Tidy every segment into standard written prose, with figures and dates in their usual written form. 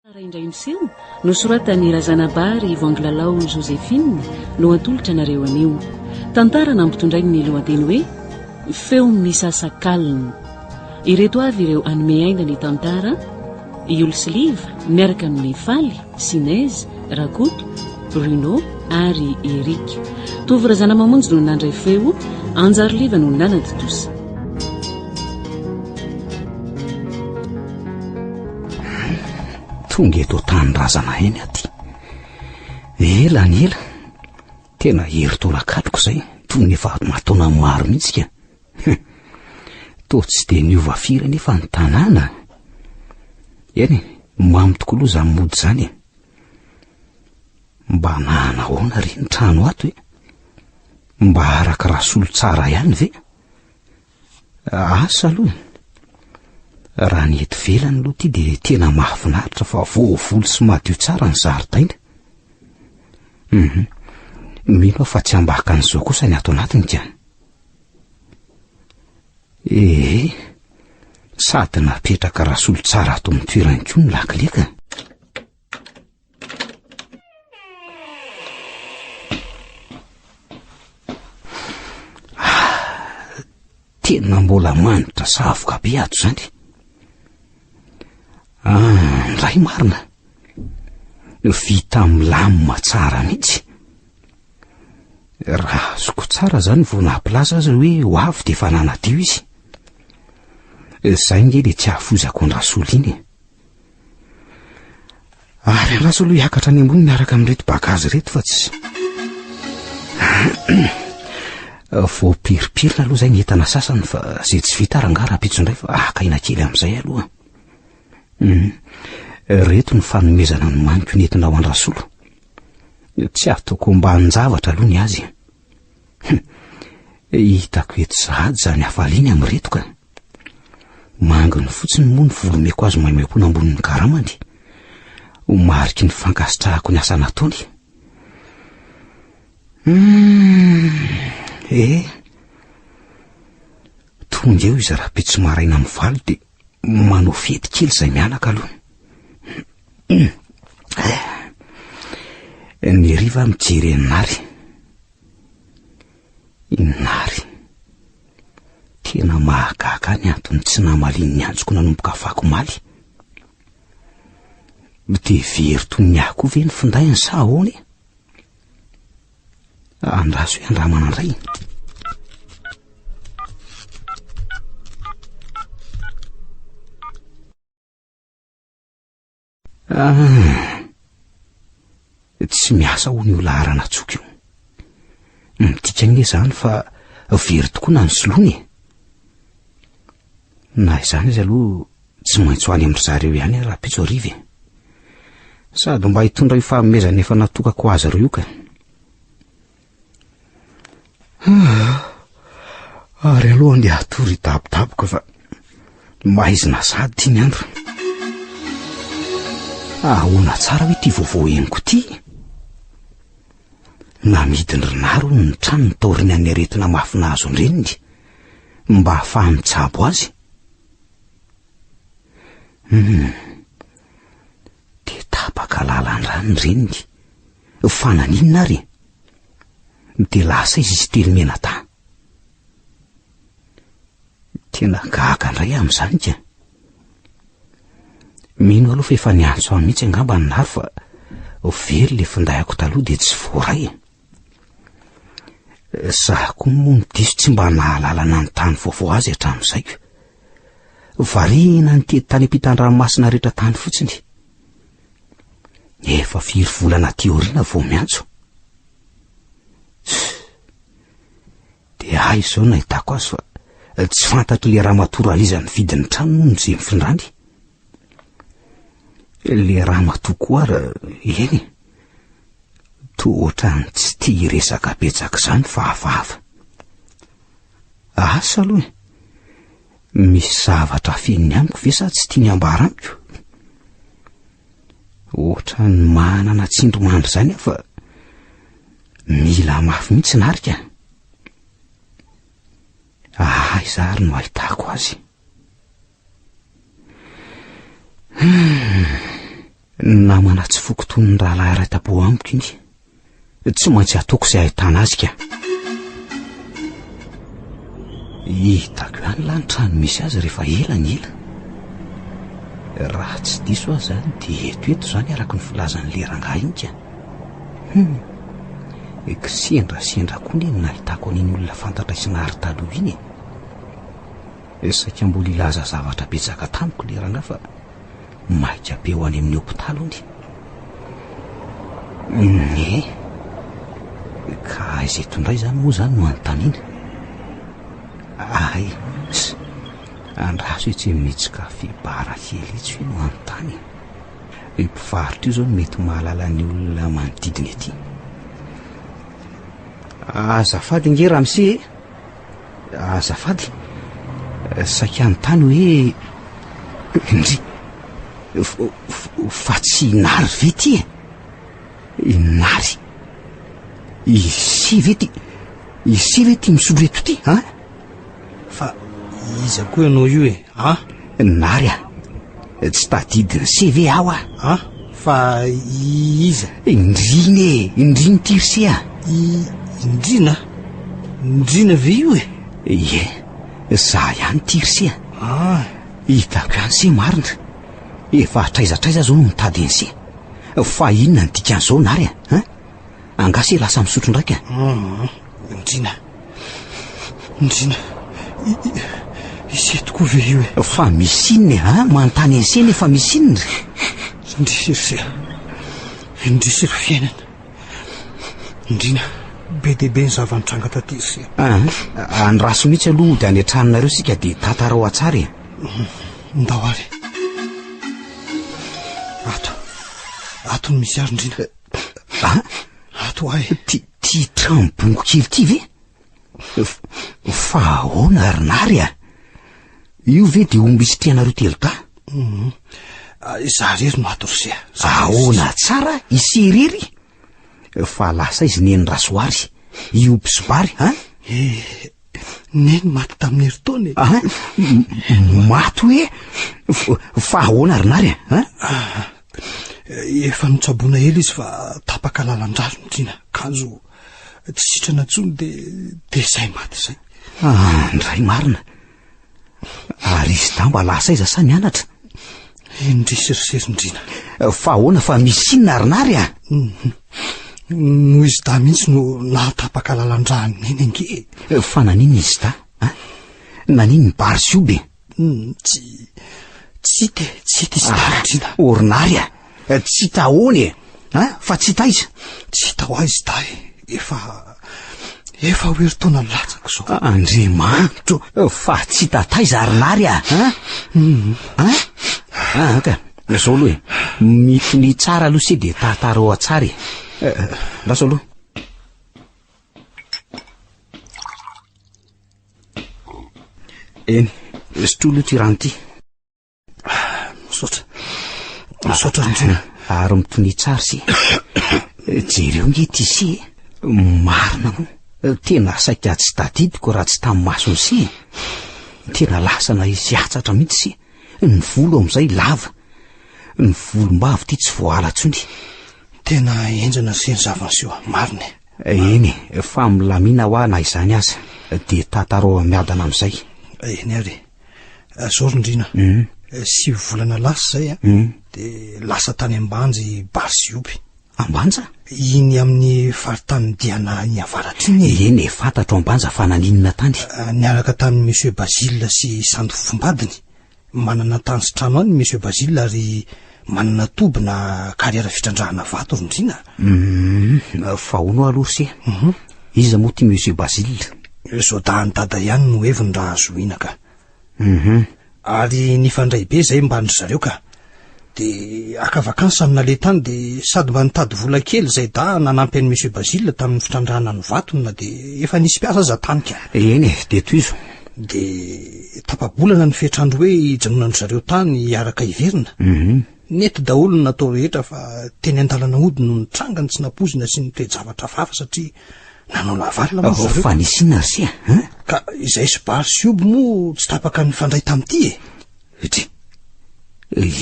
Tantara indray miseho, nosoratan'i Razanabary Voangilalao Joséphine no atolotra anareo anio. Tantara nampitondrainy ny lohateny hoe Feo misasakalina. Ireto avy ireo hanome aina ny tantara, I Olo sy Liva miaraka amin'i Faly, Sinez, Rakoto, Bruno ary Eric. Tovo Razanamamonjy no nandray feo, Anjary Liva no nanatontosa. Tonga eto an-tanindrazana eny aty. Ela ny ela. Tena herintaona katroka izay, toy ny efa mataona maro mihitsy ka. Toa tsy dia niova firy anefa ny tanàna. Eny e, mamy tokoa aloha izany mody izany e. Mba nanahoana re ny trano ato e? Mba araka Rasolo tsara ihany ve? Asa aloha e. Raha ny eto ivelany aloha ity dia tena mahafinaritra fa voavoly sy madio tsara ny zaridaina. Mhm. Mino aho fa tsy ambakan'izao kosa ny ato anatiny ka. Ee, sady napetraka Rasolo tsara ato amin'ny toerany koa ny lakile ka. Tena mbola manitra savoka be ato izany. Ah, ndray marina. Vita milamina tsara mihitsy. Raha azoko tsara izany vao nampilaza azy hoe ho avy dia efa nanadio izy. Izay nge le tsy hahafoizako an-dRasolo iny e. Ary andraso aloha hiakatra any ambony miaraka amin'ireto bagazy ireto fa tsy... Voapiripirina aloha izay ny entana sasany fa izay tsy vita ary angaha rahampitso indray fa haka aina kely amin'izay aloha. Hmm. Ireto ny fanomezana nomaniko nentina ho an-dRasolo. Tsy ataoko ambanin-javatra aloha ny azy. Hitako eto sahady izany hafaliany amin'ireto ka. Manginy fotsiny moa ny vola omeko azy maimaimpoana ambonin'ny karamany, ho mariky ny fankasitrahako ny asa nataony. Hum, eh, tonga eo izy rahampitso maraina amin'ny valo dia manao fety kely izay mianaka aloha. Eh, ny hariva mijery an'i Nary. I Nary. Tena mahagaga ahy ny antony tsy namaliany ny antsoko nanomboka afakomaly. Dia very toy ny ahy koa ve ny findainy sa ahoana e? Andraso hoe andramana indray. Ah, tsy miasa hono io laharana antsoiko io. Midika ange izany fa very tokoa na ny soloiny e. Na izany izy aloha tsy maintsy ho any amin-dry zareo ihany aho rahampitso hariva e. Sady mba hitondra io fanomezana efa natokako ho azy ireo io ka. Ary aloha andeha hatory hidabodaboka fa maizina sady ity ny andro. Ahoana tsara hoe ity vaovao henoko ity? Namidin-dry Nary hono ny tranony taorian'ny aretina mafy nahazo an-dreniny mba hahafahany mitsabo azy. Hmm. Dia tapaka lalan-drà ny reniny. Fa naninona ary e? Dia lasa izy izy telo mianadahy. Tena gaga indray aho amin'izany ka. Mino aloha fa efa niantso ahy mihitsy angamba ny Nary fa very ilay finday-ako taloha dia tsy voaray e. Za koa moa no diso tsy mba nahalala nanontany vaovao azy hatramin'izay ko. Variana nitety tany ampitan-dranomasina rehetra tany fotsiny. Efa firy volana aty aoriana vao miantso. Dia ahy izao no nahitako azy fa tsy fantatro le ramatoa Raliza nividy ny trano moa no izay nifindrany. Le ramatoa koa ary eny e. Toa ohatran'ny tsy tia hiresaka betsaka izany fa hafahafa. Asa aloha e. Misy zavatra afeniny amiko ve sa tsy tiany ambara amiko? Ohatran'ny manana tsindrimandry izany aho fa mila mafy mihitsy narika. Aiza ary no ahitako azy? Namana tsy foko toy ny rahalahy iray tampo amiko iny. Tsy maintsy ataoko izay ahitana azy ka. Hitako ihany lahy ny trano misy azy rehefa ela ny ela. Raha tsy diso aho izany dia eto eto izany araka ny filazan'ilay rangahy iny ka. Hum. Kisendrasendra koa anie no nahitako an'iny olona fantatray sy nary taloha iny e. Saika mbola hilaza zavatra betsaka tamiko ilay rangahy fa Maika be ho any amin'ny hopitaly hono. Ee, ka aiza eto indray izany moa izany no anontaniana? Ay, andraso etsy amin'itsy café bar kely itsy ve no hanontany e? Io mpivarotra io izao no mety mahalala ny olona manodidina ety. Azafady nge ramose e! Azafady, saika hanontany hoe ndry fa tsy i Nary ve ity e? I Nary? Ise ve ity, ise ve ity misolo eto ity an? Fa iza koa ianao io e? An? Nary a! Tsy tadidin'i se ve aho a? An? Fa iza? Indrina e! Indrina ity ry se a! I Indrina? Indrina ve io e? Ie, za ihany ity ry se a! Ah! Hitako ihany se marina. Efa hatraiza hatraiza aho izao no mitady an'i se. Fa inona ny dikan'izao Nary a? An? Angaha se lasa misotro indraika? Hum, Ndrina. Ndrina. Ise tokoa ve io e? Fa misy inona e, ha? Manontany an'ise nefa misy inona? Indrisy ry se. Indrisy ry fiainana. Ndrina, be dia be ny zava-nitranga taty ry se. Ah, andraso mihitsy aloha hody any an-tranonareo isika dia tantarao hatsara e. Ndao ary. Ato. Ato no misy azy Ndrina. Ah? Ato ahy. Ty, ty trano bongo kely ty ve? Fa ahoana ry Nary a? Io ve dia omby isitrihanareo telodahy? Mhm. Ah, izaho irery no ato ry se. Ahoana tsara ise irery? Fa lasa izy neny Rasoary, io mpisibary, ha? Eh, neny maty tamin'ny herintaona e. Ah, maty hoe? Fa ahoana ry Nary a? Ah, efa notsaboina ela izy fa tapaka lalan-drà ry Ndrina, kanjo tsy sitrana intsony dia dia izay maty izay. Ah, ndray marina. Ary izy dahy mba lasa aiza sa nianatra? Indrisy ry sery Ndrina. Fa ahoana fa misy inona ry Nary a? Mhm. Noho izy dahy mihitsy no nahatapaka lalan-drà an'i Neny ange e. Fa naninona izy dahy? A? Naninona bary sy oby e? Hmm, tsy tsy hita e, tsy hita izy dahy Ndrina. Ah, ry Nary a! Tsy hita ahoana e? A? Fa tsy hita aiza? Tsy hita ho aiza dahy e. Efa efa ho herintaona latsaka izao. Andriamanitro, fa tsy hita taiza ry Nary a? A? A? Ah, ka. Izao aloha e. Mitonia tsara aloha se dia tantarao tsara e. Lasa aloha. Eny, sotroa aloha ity rano ity. Misaotra. Misaotra Ndrina. Ary mitonia tsara se. Jereo nge ity se e. Marina moa. Tena saika tsy tadidiko raha tsy tamin'ny masony se e. Tena lasa nahisy hatsatra mihitsy se. Ny volo amin'izay lava. Ny volombava ity tsy voahala intsony. Tena henjana se ny zava-niseho, marina e. Eny e, fa milamina hoa na izany aza, dia tantarao miadana amin'izay. Eny ary e. Zao ry Ndrina, 9 volana lasa izay a, dia lasa tany Ambanja i Bary sy Oby. Ambanja? Iny amin'ny faritanin'i Diana iny avaratra iny e. Eny e, fantatro Ambanja fa naninona tany? Niaraka tamin'i Monsieur Basile sy Sandy fofombadiny. Manana tany sy trano any Monsieur Basile ary manana toby na carrière fitrandrahana vato ry Ndrina. Hum, fa hono aloha ry se, iza moa ity Monsieur Basile? Zaodahin'i Dada ihany no heviny raha zohiana ka. Hum. Ary nifandray be izay mban-dry zareo ka. Dia haka vakansy samy naleha tany dia sady mba nitady vola kely izay dahy nanampy an'i Monsieur Basile tamin'ny fitrandrahana ny vatony na dia efa nisy mpiasa aza tany ka. Eny e, dia tohizo. Dia tapa-bolana ny fetr'andro hoe hijanonan-dry zareo tany hiaraka hiverina. Nety daholo ny natao rehetra fa teny an-dalana hody no nitranga ny tsy nampoizina sy ny toe-javatra hafahafa satria nanao lavalina moa ry zareo. Fa nisy inona ry se a? Ka izay sy Bary sy Oby moa tsy tapaka nifandray tamin'ity e! Dry,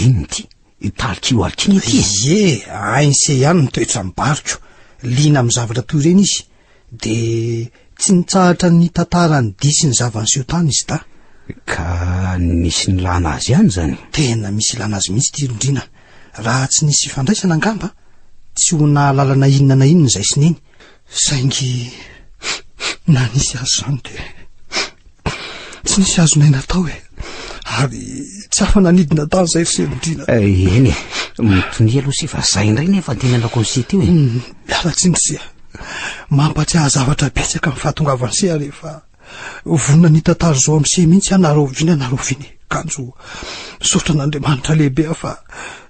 inona ity? Talkio alkiny ity e! Ie, hain'se ihany ny toetran'i Bariko. Liana amin'ny zavatra toy ireny izy. Dia tsy nitsahatra nitantara ny dihy sy ny zava-niseho tany izy dahy. Ka nisy nilana azy ihany izany? Tena misy ilana azy mihitsy ity Rondrina. Raha tsy nisy fifandraisana angamba, tsy ho nahalala na inona na inona izahay sy Neny. Saingy na nisy aza izany dia tsy nisy azonay natao e. Ary tsy afa-nanidina tany izahay ry Selondriana. Eny e, mitonia aloha se fa zay indray nefa antenanako an'i se teo e. Miala tsiny ry se a. Mampatsiahy zavatra betsaka ny fahatongavan'i se aho rehefa vonona ny hitantara izao amin'i se mihitsy aho na rahoviana na rahoviana e. Kanjo misaotra an'Andriamanitra lehibe aho fa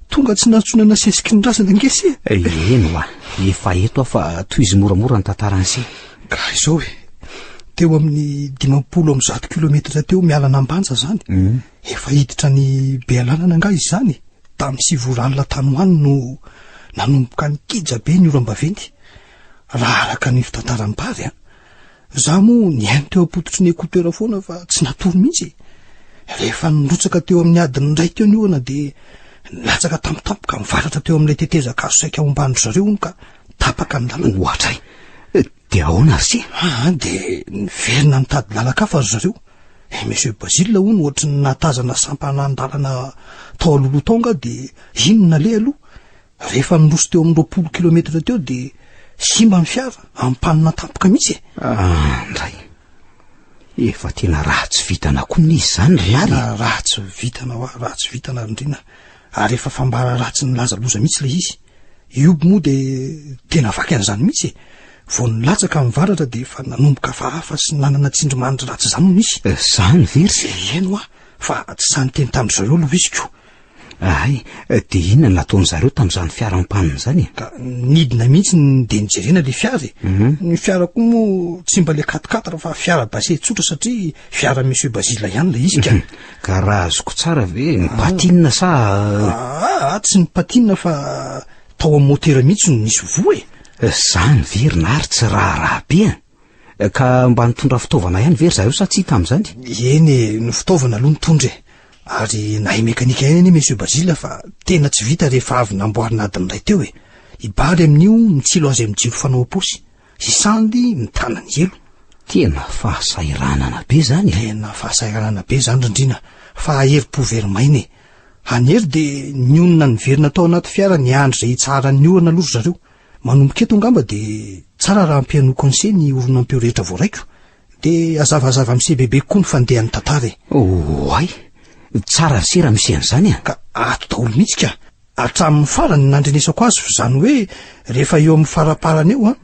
tonga tsy nantsoina nasesiky ny razana ange se. Eny hoa, efa eto aho fa tohizo moramora ny tantaran'i se. Ka izao e, teo amin'ny 150 kilometatra teo miala an'Ambanja izany, efa hiditra ny Bealanana angaha izy izany e? Tamin'ny 9 ora alina tany ho any no nanomboka nikija be ny oram-baventy, raha araka ny fitantaran'i Bary an. Izaho moa nihaino teo am-pototry ny écouteur foana fa tsy natory mihitsy e. Rehefa nirotsaka teo amin'ny adiny iray teo ny orana dia nilatsaka tampotampoka nivaratra teo amin'ilay tetezan-kazo saika homban-dry zareo hono ka tapaka ny lalana. Ohatray! Dia ahoana ry se? Aa dia niverina nitady lalan-kafa ry zareo. I Monsieur Basile hono ohatry ny nahatazana sampanan-dalana tao alohaloha tao angaha dia iny no naleha aloha. Rehefa niroso teo amin'ny 20 kilometatra teo dia simba ny fiara, ampanina tampoka mihitsy e. Andray. Efa tena ratsy vintana koa anie izany ry Nary e. Tena ratsy vintana hoa, ratsy vintana ry Ndriana. Ary efa fambara ratsy nilaza loza mihitsy ilay izy. Ioby moa dia tena vaky an'izany mihitsy e. Vao nilatsaka ny varatra dia efa nanomboka hafahafa sy nanana tsindrimandry ratsy izany hono izy. Izany ve ry se? Eny hoa, fa tsy sahy niteny tamin-dry zareo aloha izy ko. Hay, dia inona no nataon-dry zareo tamin'izany fiara ampanina izany e? Ka nidina mihitsy ny dia nijerena ilay fiara e. Ny fiara koa moa tsy mba ilay quatre-quatre fa fiara base tsotra satria fiara Monsieur Basile ihany ilay izy ka. Ka raha azoko tsara ve, ny patine sa? Aa, tsy ny patine fa tao amin'ny motera mihitsy no nisy voa e. Izany ve ry Nary tsy raharaha be an? Ka mba nitondra fitaovana ihany ve ry zareo sa tsia tamin'izany? Eny e, ny fitaovana aloha nitondra e. Ary nahay mekanika ihany anie Monsieur Basile fa tena tsy vita rehefa avy namboarina adiny iray teo e. I Bary amin'io mitsilo azy amin'ny jiro fanao am-paosy. I Sandy mitana ny elo. Tena fahasahiranana be izany e. Tena fahasahiranana be izany ry Ndriana fa herim-po very maina e. Any hery dia nionona niverina tao anaty fiara niandry izay hitsaharan'ny orana aloha ry zareo. Manomboka eto angamba dia tsara raha ampihainoako an'se ny horonam-peo rehetra voaraiko. Dia hazavazava amin'se bebe kokoa ny fandehan'ny tantara e. Oay! Tsara ry se raha misy an'izany a! Ka ato daholo mihitsy ka! Hatramin'ny farany nandrenesako azy f'izany hoe rehefa eo amin'ny faraparany eo an,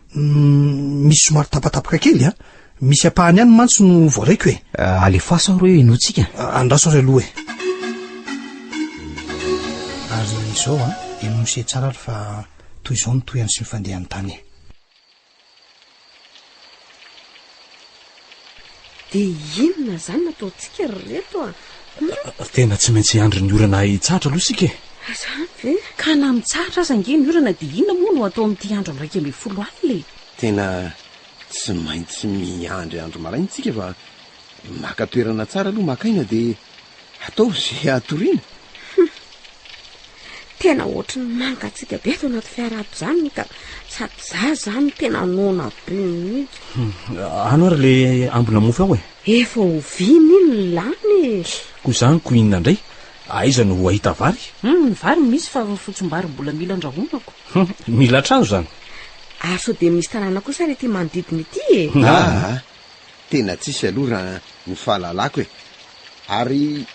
misy somary tapatapaka kely an, misy ampahany ihany mantsy no voaraiko e. Alefaso ary hoe henointsika. Andraso ary aloha e. Ary izao an, henoy se tsara ary fa toy izao ny tohiny sy ny fandehany tany e. Dia inona izany no ataontsika ry reto a? Tena tsy maintsy hiandry ny orana hitsahatra aloha isika e! Izany ve? Ka na mitsahatra aza ange ny orana dia inona moa no atao amin'ity andro amin'ny 11 alina e? Tena tsy maintsy miandry andro maraina isika fa maka toerana tsara aloha maka aina dia Ataovy izay hatoriana. Hum. Tena ohatry ny mangatsiaka be ato anaty fiara ato izany ka sady za zany tena noana be mihitsy. Hum. Ano ary le ambina mofo ao e. Efa oviana iny lany e. Koa izany ko inona indray? Aiza no hahita vary? Hum, ny vary misy fa fotsim-bary mbola mila andrahoina ko. Hum, mila trano izany. Ary sao dia misy tanàna kosa ary ity manodidina ity e? Aa, Tena tsisy aloha raha ny fahalalako e! Ary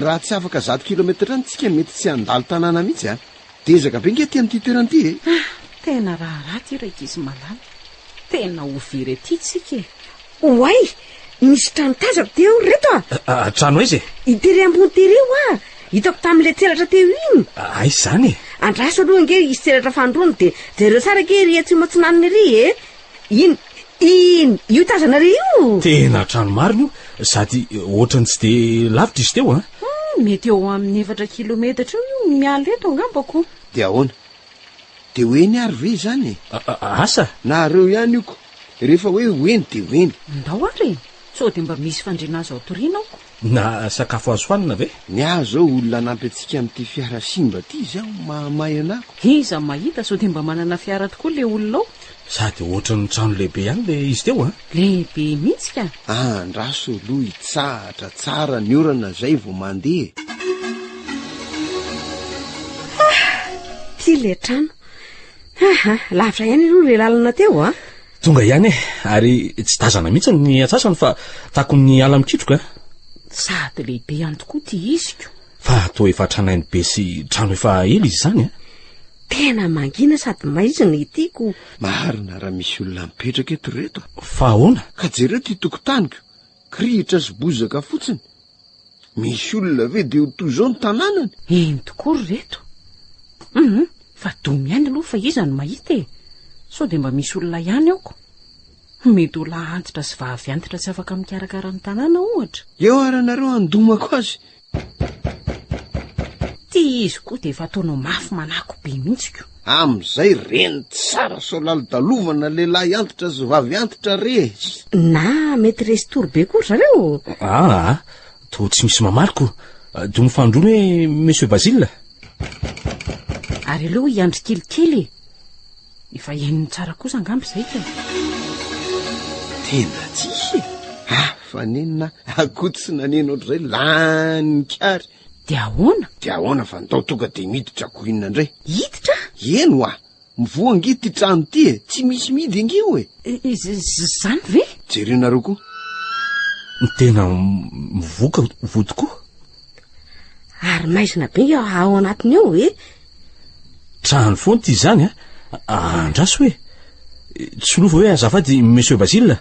raha tsy afaka zato kilometatra any tsika mety tsy handalo tanàna mihitsy a! Dezaka be nge aty amin'ity toerana ity e! Ah! Tena raharaha ity rankizy malala! Tena ho very aty tsika e! Oay! Misy trano tazako teo ry reto a! Trano aiza e? Itery ambony tery hoa! Hitako tamin'ilay tselatra teo iny! Aiza izany e? Andraso aloha ange hisy tselatra fanindroany dia jereo tsara ange ery atsimo atsinanana ery e! Iny, iny, io tazana re io! Tena trano marina io, sady ohatran'ny tsy dia lavitra izy teo an! Hum, mety eo amin'ny efatra kilometatra eo io miala eto angamba ko. Dia ahoana? Dia ho eny ary ve izany e? Asa? Nareo ihany io ko! Rehefa hoe ho eny dia ho eny. Ndao ary e! Sao dia mba misy fandriana azo atoriana ao ko. Na sakafo azo hanina ve? Ny ahy zao olona hanampy antsika amin'ity fiara simba ity izao mahamay anah ko. Iza mahita sao dia mba manana fiara tokoa le olona ao? Sady ohatran'ny trano lehibe ihany le izy teo an! Lehibe mihitsy ka! Andraso aloha hitsahatra tsara ny orana zay vao mandeha e! Ah! Ty le trano. Aha, lavitra ihany aloha le lalana teo a! Tonga ihany e! Ary tsy tazana mihitsy ny antsasany fa takon'ny ala mikitroka a! Sady lehibe ihany tokoa ty iziko. Fa toa efa tranainy be sy trano efa ela izy izany a! Tena mangina sady maizina ity ko. Marina raha misy olona mipetraka eto reto a! Fa ahoana? Ka jereo ty tokotaniko, kirihitra sy bozaka fotsiny. Misy olona ve dia ho toy izao ny tanànany? Eny tokoa ry reto. Hum, fa domy ihany aloha fa iza no mahita e! Sao dia mba misy olona ihany ao ko. Mety ho lahy antitra sy vavy antitra tsy afaka mikarakara ny tanàna ohatra. Eo ary ianareo handomako azy. Ty izy koa dia efa ataonao mafy manako be mihitsy ko. Amin'izay reny tsara sao lalodalovana lehilahy antitra sy vavy antitra re e. Na mety resy tory be koa ry zareo. Aa, toa tsy misy mamaly ko. Domy fanindroany hoe Monsieur Basile. Ary aleo hiandry kelikely e. Efa henony tsara kosa angamba izay ka. Tena tsisy e! Hafa nenina akoho tsy naneno ohatr'izay lany kary. Dia ahoana? Dia ahoana fa ndao tonga dia miditra ko inona indray? Hiditra? Eny hoa! Mivoha ange ity trano ity e! Tsy misy mihidy ange io e! Izany ve? Jerenareo koa. Tena mivoka voa tokoa. Ary maizina be ao anatiny ao e! Trano foana ity izany a! Andraso hoe! Tsy lova hoe azafady Monsieur Basile?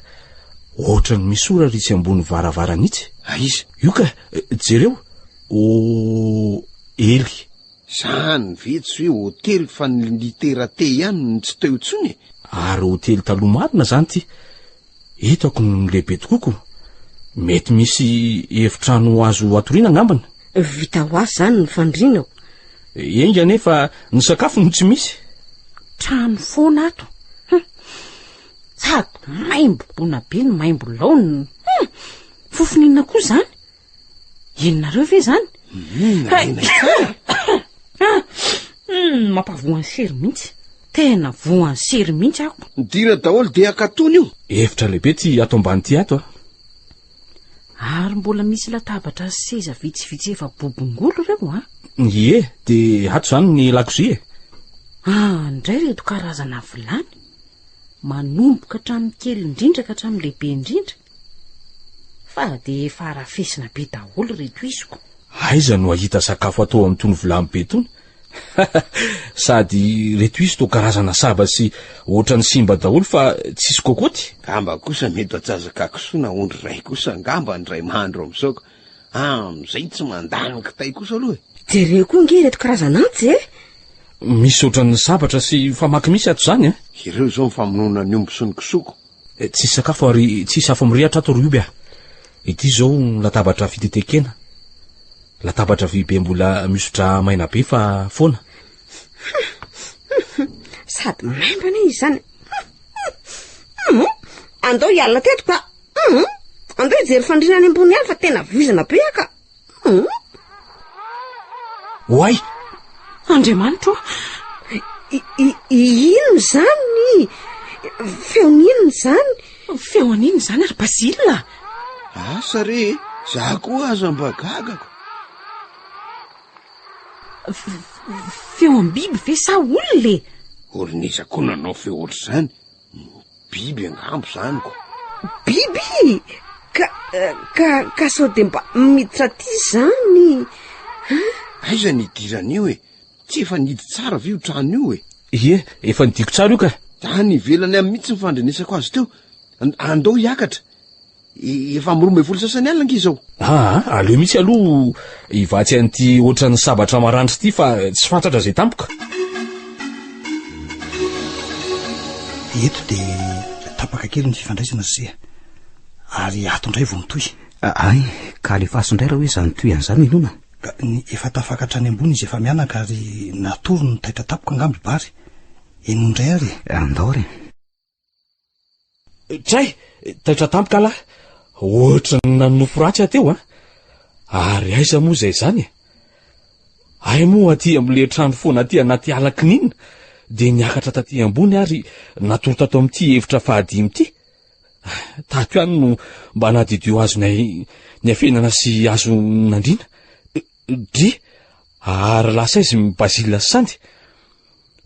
Ohatran'ny misy oratra itsy ambony varavarana itsy. Aiza? Io ka! Jereo! O Ely. Zany ve tsy hoe hotely fa ny litera T ihany no tsy teo intsony e! Ary hotely taloha marina zany ity. Hitako ny lehibe tokoa ko. Mety misy efitrano azo atoriana angambany. Vita ho azy zany ny fandriana o. Enga anie fa ny sakafo no tsy misy. Trano foana ato. Hum. Sady maimbo bona be no maimbo laonina. Hum. Fofona inona koa izany? Henonareo ve izany? Inona tsara? Hmm, mampavoan'ny sery mihitsy. Tena voan'ny sery mihitsy ako. Midira daholo dia akatony io. Efitra lehibe ty ato ambany ty ato a. Ary mbola misy latabatra sy seza vitsivitsy efa bobongolo ireo a. Ie, dia ato izany ny lakozia e. Ah, indray ireto karazana vilany. Manomboka hatramin'ny kely indrindra ka hatramin'ny lehibe indrindra. Fa dia efa arafesina be daholo ireto iziko. Aiza no hahita sakafo atao amin'itony vilany be itony? Sady ireto izy toa karazana saba sy ohatran'ny simba daholo fa tsisy kôkôty. Angamba kosa mety atsasaka kisoa na ondry iray kosa angamba ny ray mahandro amin'izao ka. Amin'izay tsy mandany kitay kosa aloha e. Jereo koa ange ireto karazana antsy e! Misy ohatran'ny sabatra sy famaky misy ato izany a! Ireo izao ny famonoana ny omby sy ny kisoa ko. Tsisy sakafo ary tsisy afo mirehatra ato ry Oby a! Ity izao ny latabatra fitetekena. Latabatra vy be mbola mihoso-drà maina be fa foana. Sady maimbo anie izy izany. Hum, andao hiala teto ka. Hum, andao hijery fandriana any ambony any fa tena vizana be aho ka. Hum. Oay! Andriamanitro ô! Inona izany? Feon'inona izany? Feo an'inona izany ry Basile? Asa re e, za koa aza mba gagako. Feom-biby ve sa olona e? Olon'iza koa nanao feo ohatr'izany? Biby angamba izany ko. Biby? Ka, ka, ka sao dia mba miditra aty izany? Hein? Aiza ny hidiran'io e? Tsy efa nihidy tsara ve io trano io e? Ie, efa nidiko tsara io ka. Any ivelany any mihitsy ny fandrenesako azy teo. Andao hiakatra. Efa amin'ny 12 sasany alina ange izao. Aa, aleo mihitsy aloha hivatsy an'ity ohatran'ny sabatra maranitra ity fa tsy fantatra izay tampoka. Eto dia tapaka kely ny fifandraisana ry se a. Ary ato indray vao mitohy. Ay, ka alefaso indray raha hoe izany tohy an'izany inona. Ka ny efa tafakatra any ambony izy efa mianaka ary natory no taitra tampoka angamba i Bary. Henoy indray ary e. Andao ary e. Tray! Taitra tampoka lah! Ohatran'ny nanonofy ratsy aho teo an! Ary aiza moa izay izany e? Hay moa aty amin'ilay trano foana aty anaty ala kininina dia niakatra taty ambony ary natory tato amin'ity efitra fahadimy ity. Tato ihany no mba nadidio azonay niafenana sy azo nandriana. Dry, ary lasa aiza i Basile sy Sandy?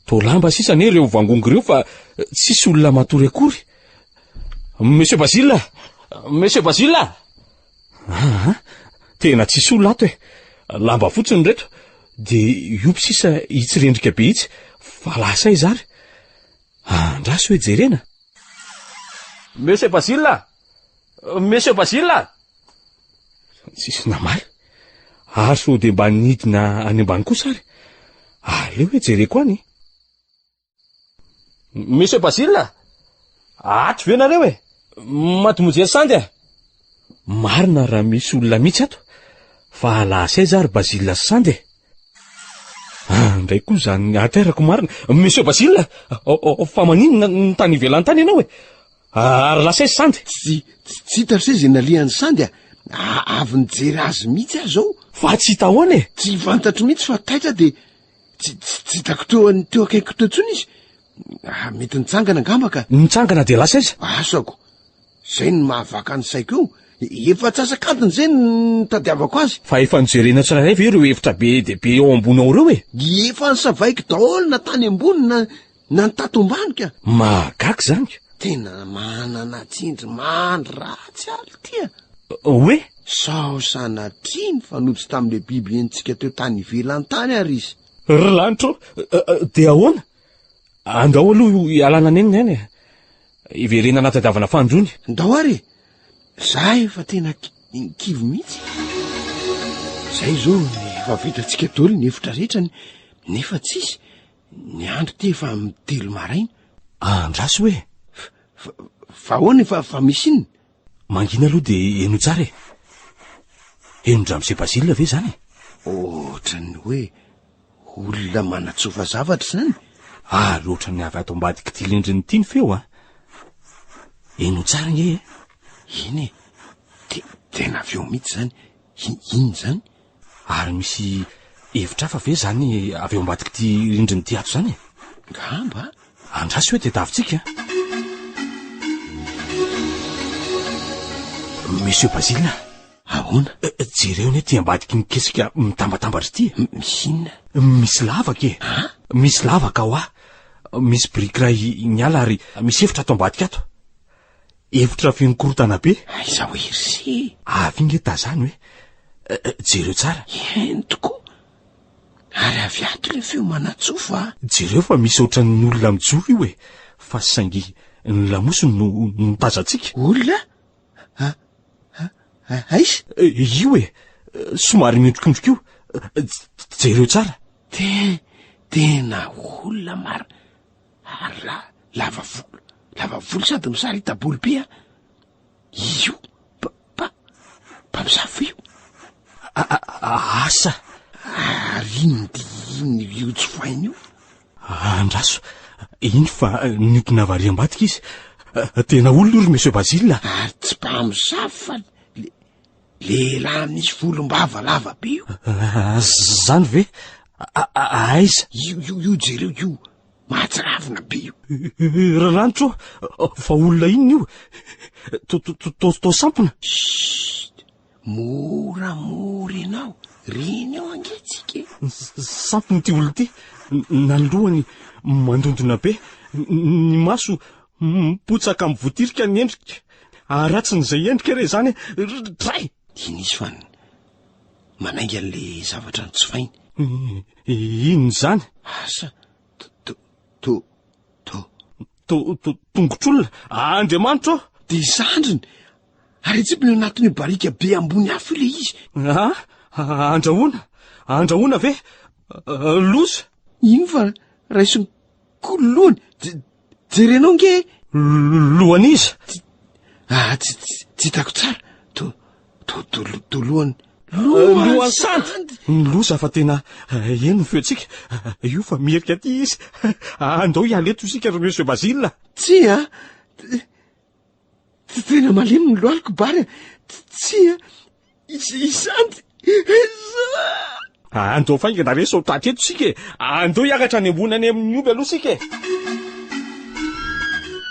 Toa lamba sisa anie ireo vangongo ireo fa tsisy olona matory akory. Monsieur Basile! Monsieur Basile! Aa, tena tsisy olona ato e. Lamba fotsiny ireto. Dia iopy sisa itsy rendrika be itsy fa lasa aiza ary? Andraso hoe jerena. Monsieur Basile! Monsieur Basile! Tsisy namaly. Ary sao dia mba nidina any ambany kosa ary? Aleo hoe jereko any. Monsieur Basile! Ato ve nareo e? Mademoiselle Sandy a! Marina raha misy olona mihitsy ato, fa lasa aiza ary Basile sy Sandy e? Andray koa izany aterako marina. Monsieur Basile, fa maninona no tany ivelany tany ianao e? Ary lasa aiza Sandy? Tsy tsy hita ry se izay nalehan'i Sandy a! Avy nijery azy mihitsy aho izao. Fa tsy hita ahoana e? Tsy fantatro mihitsy fa taitra dia Tsy tsy hitako teo an teo akaikiko teo intsony izy. Ah, mety nitsangana angamba ka. Nitsangana dia lasa aiza? Asako. Izay no mahavaka ny saiko eo. Efa antsasak'adiny izay no nitadiavako azy. Fa efa nojerena tsirairay ve ireo efitra be dia be ao ambony ao ireo e? Efa nosavaiko daholo na tany ambony na na ny tato ambany ka. Mahagaga izany ka. Tena manana tsindry mandry ratsy aly ity a. Hoe? Sao sanatria nifanojo tamin'ilay biby henontsika teo tany ivelany tany ary izy. Ry lanitra ô! Dia ahoana? Andao aloha hialana nenina ihany e. Hiverenana tadiavana fanindroany. Ndao ary e! Za efa tena kivy mihitsy. Zay izao efa vitantsika daholo ny efitra rehetra nefa tsisy. Ny andro ity efa amin'ny telo maraina. Andraso hoe. Fa ahoana efa fa misy inona? Mangina aloha dia henoy tsara e. Henon-dRamose Basile ve izany e? Ohatran'ny hoe olona manatsofa zavatra izany. Ary ohatran'ny avy ato ambadik'ity rindrina ity ny feo a. Henoy tsara ange e. Eny e. Tena avy eo mihitsy izany. Inona izany? Ary misy hevitra hafa ve izany avy eo ambadik'ity rindrina ity ato izany e? Ngamba. Andraso hoe tediavintsika. Monsieur Basile. Ahoana? Eh, eh, jereo anie ity ambadiky ny kesika mitambatambatra ity. E. Misy inona? Misy lavaka e. Misy lavaka hoa. Misy biriky iray niala ary misy efitra ato ambadika ato. Efitra feno korontana be. Aiza hoe ry se? Avy nge tazano e. Eh, eh, jereo tsara. Eny tokoa. Ary avy ato ilay feo manatsofa a. Jereo fa misy ohatran'ny olona mijoro io e. Fa saingy ny lamosiny no no tazantsika. Olona? A, a, a, aiza? Eh, io e. Somary miondrikondrika io. Jereo tsara. Te, tena olona marina. Ary la, lava volo, lava volo sady misarita-bolo be a. Io, pa, pa, mpamosavy ve io? Asa. Ary inona ity inona io tsofaina io? Andraso, iny fa niodina avy ary ambadika izy. Tena olona io ry Monsieur Basile. Ary tsy mpamosavy fa le, lehilahy misy volombava lava be io. Zany ve? Aiza? Io, io, io, jereo io. Mahatsiravina be io. Ralanitra ô, fa olona inona io? To sampona? Chut! Moramora ianao, reny eo ange tsika e. Sampona ity olona ity, na ny lohany mandondona be, ny maso mipotsaka mivotirika ny endrika. Haratsin'izay endrika re izany e! Dray! Iny izy fa manainga an'ilay zavatra notsofainy. Inona izany? Asa, to, to, to. To, to, tongotr'olona, Andriamanitra ô! Dia zandriny, ary atsipiny ao anatin'io barika be ambony afo io ilay izy. Ah, andrahoana, andrahoana ve? Loza! Ino fa raisiny koa ny lohany, jerenao nge e! Lohan'iza? Ah, tsy, tsy, tsy hitako tsara. To, to, to, to lohany. Lohan'i Sandy! Ny loza fa tena heno ny feontsika. Io fa miherika aty izy. Andao hiala eto isika ry Monsieur Basile. Tsia, tena malemy ny lohaliko Bary a. Tsia, i Sandy. Andao faingana re sao tratra eto isika e! Andao hiakatra any ambony any amin'ny omby aloha isika e!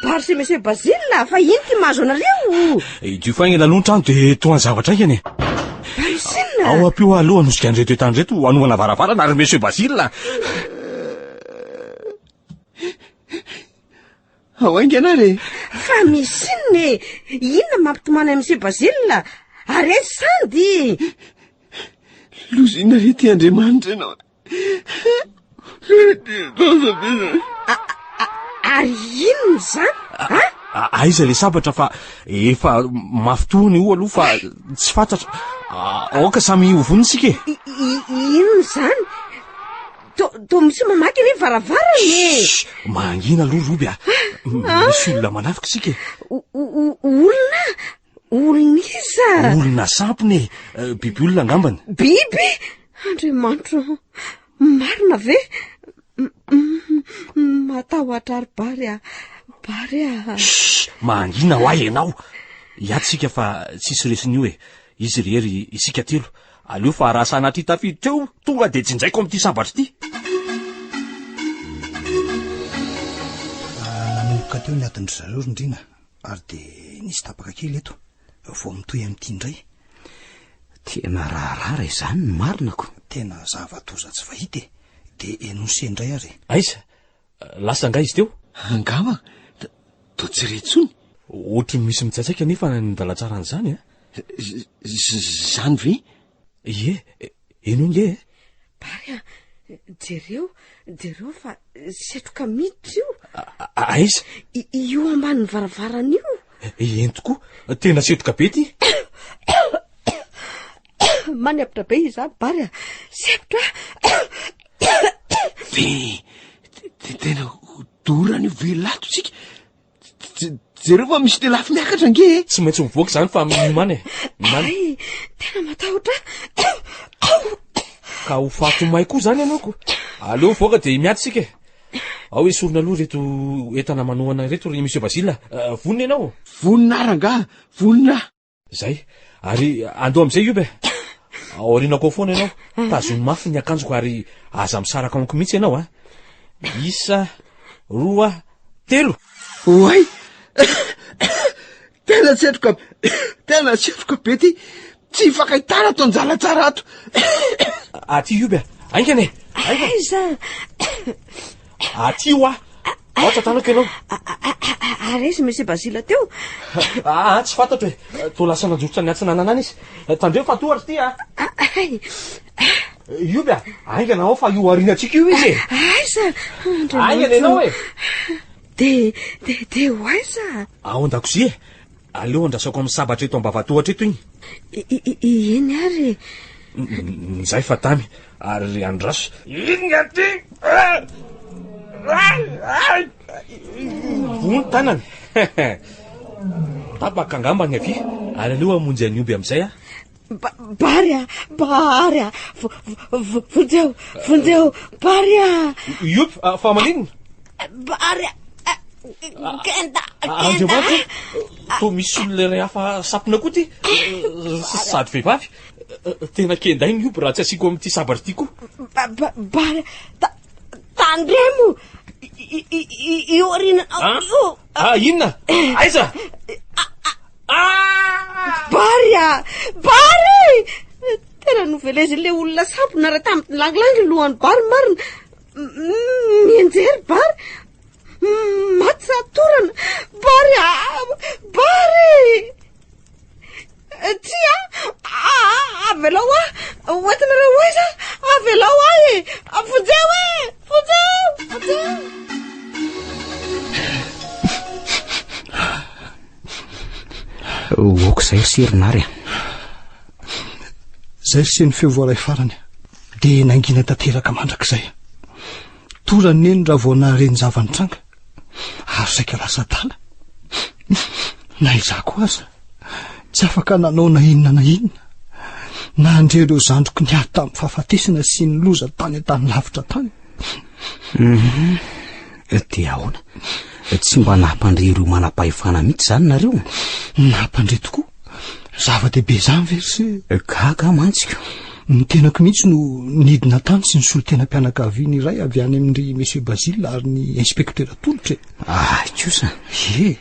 Bary sy Monsieur Basile, fa ino ty mahazo anareo? Idio faingana aloha ny trano dia tohano zavatra haingana e! Basile! Ao ampio aho aloha hanosika an'ireto entana ireto hanovana varavarana ry Monsieur Basile! Ao haingana ary e! Fa misy inona e? Inona mampitomany an'i Monsieur Basile? Ary aiza Sandy? Loza inona re ty Andriamanitra ianao? Loza be zany. Ary inona izany? A? Aiza le sabatra fa efa mafy tohina io aloha fa tsy fantatra. Aoka samy ho vonona isika e. Inona izany? Toa misy mamaky anie varavarana e. Shh! Mangina aloha Roby a. Misy olona manafika isika e. Olona? Olona iza? Olona sampona e. Biby olona angambany. Biby? Andriamanitro, marina ve? Matahotra ary Bary a. Bary a. Shh! Mangina hoa ianao. Hiato isika fa tsisy resin'io e. Izy irery isika telo. Aleo fa raha sanatria tafiditra eo, tonga dia jinjaiko amin'ity sabatra ity. Nanomboka teo ny adin-dry zareo ry Ndriana ary dia nisy tapaka kely eto vao mitohy amin'ity indray. Tena raharaha raha izany ny marina ko. Tena zava-doza tsy fahita e! Dia énoncé indray ary e. Aiza? Lasa angaha izy teo? Angamba toa tsy re intsony. Ohatry ny misy mitsaitsaika anefa ny dalan-tsaran'izany a! Izany ve? Ie, henoy nge e! Bary a, jereo, jereo fa setroka miditra io. Aiza? Io ambanin'ny varavarana io. Eny tokoa, tena setroka be ity. Manepitra be izaho Bary a! Sepotra De, de tena ho dorana io velato tsika. Jereo fa misy lelafo miakatra ange e. Tsy maintsy mivoaka izany fa miomana e. Miomana. Ay, tena matahotra. Ka ho faty may koa izany ianao ko. Aleo mivoaka dia miady isika e. Ao esorina aloha ireto entana manohana ireto ry Monsieur Basile. Eh, vonona ianao? Vonona aho rangahy, vonona aho. Zay. Ary andao amizay Ioba e. Aorianako ao foana ianao. Tazomy mafy ny akanjoko ary aza misaraka amiko mihitsy ianao a. Isa, roa, telo. Oay! Tena setroka, tena setroka be ty. Tsy hifankahitana ato Anjalatsara ato. Aty Ioba e. Haingana e. Haingana. Aiza? Aty hoa. Ao tantanako ianao. Ary aiza Monsieur Basile teo? Ah, tsy fantatro e. Toa lasa nanjoritra ny atsinanana any izy. Tandremo fa tohatra ity a. Ay. Ioby a, haingana ao fa io aorianantsika io izy e. Aiza? Haingana ianao e. De, de, de ho aiza? Ao an-dakozia e. Aleo andrasako amin'ny sabatra eto ambavatohatra eto iny. Eny ary e. Njay fa tamy ary andraso. Iny aty! Voa ny tanany. Tapaka angamba ny havia ary aleo hamonjy an'i Omby amin'izay aho. Bary a! Bary a! Vonjeo! Vonjeo! Bary a! Iopy, fa maninona? Bary a! Kenda! Andriamanitra, toa misy olona iray hafa sampona koa ity, sady vehivavy. Tena kendaina io raha tsy asiako amin'ity sabatra ity koa. Bary a! Tandremo! Io aoriana io! Ah, inona? Aiza? Bary a! Bary! Tena novelezin'ilay olona sampona raha tamin'ny langilangy ny lohan'i Bary marina. Mianjery Bary. Maty satorana. Bary a! Bary! Tsia! Avelao ahy! Hoentinareo ho aiza? Avelao ahy e! Vonjeo e! Vonjeo! Vonjeo! Aoka izay ry se ry Nary a! Izay ry se ny feo voaray farany dia nangina tanteraka mandrakizay. Torany neny raha vao nahare ny zava-nitranga ary saika lasa adala. Na izaho koa aza tsy afaka nanao na inona na inona. Nandre ireo zandriko niady tamin'ny fahafatesana sy ny loza tany an-tany lavitra tany. Mhm. Dia ahoana? Tsy mba nampandre ireo manam-pahefana mihitsy izany nareo? Nampandre tokoa. Zava-dehibe izany ve ry se? Gaga aho mantsy ko. Ny tenako mihitsy no nidina tany sy ny solontenam-pianakaviana iray avy any amin-dry Monsieur Basile ary ny inspecteur Tolotra e. Ahy kosa. Ie,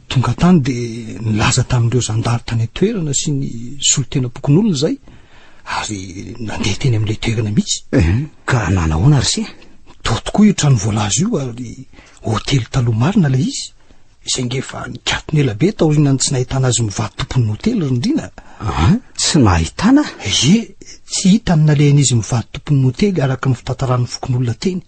tonga tany dia nilaza tamin'ireo zandary tany an-toerana sy ny solontenam-pokonolona izay ary nandeha teny amin'ilay toerana mihitsy. Eh, ka nanahoana ry se? Tao tokoa io trano voalaza io ary hotely taloha marina ilay izy. Saingy efa nikatona ela be taorian'ny tsy nahitana azy mivady tompon'ny hotely ry Ndriana. An? Tsy nahitana? Ie, tsy hita ny nalehan'izy mivady tompon'ny hotely araka ny fitantaran'ny fokonolona teny.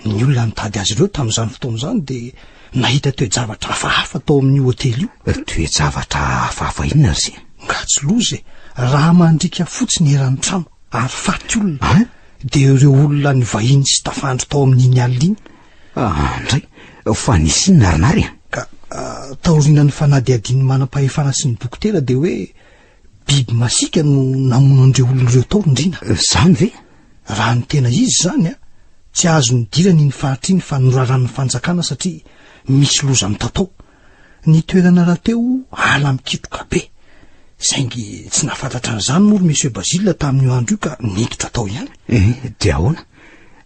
Ny olona nitady azy ireo tamin'izany fotoana izany dia nahita toe-javatra hafahafa tao amin'io hotely io. Toe-javatra hafahafa inona ry se? Nga tsy loza e! Rà mandriaka fotsiny eran'ny trano ary faty olona. An? Dia ireo olona nivahiny sy tafandry tao amin'iny alina iny. Ah, ndray, fa nisy inona ary nary a? Ka taorianan'ny fanadihadian'ny manam-pahefana sy ny dokotera dia hoe biby masiaka no namono an'ireo olona ireo tao ry Ndriana. Izany ve? Raha ny tena izy izany a, tsy azo nidirana iny faritra iny fa noraran'ny fanjakana satria misy loza mitatao. Ny toerana rahateo ala mikitroka be. Saingy tsy nahafantatra an'izany moa ry Monsieur Basile tamin'io andro io ka niditra tao ihany. Eh, dia ahoana?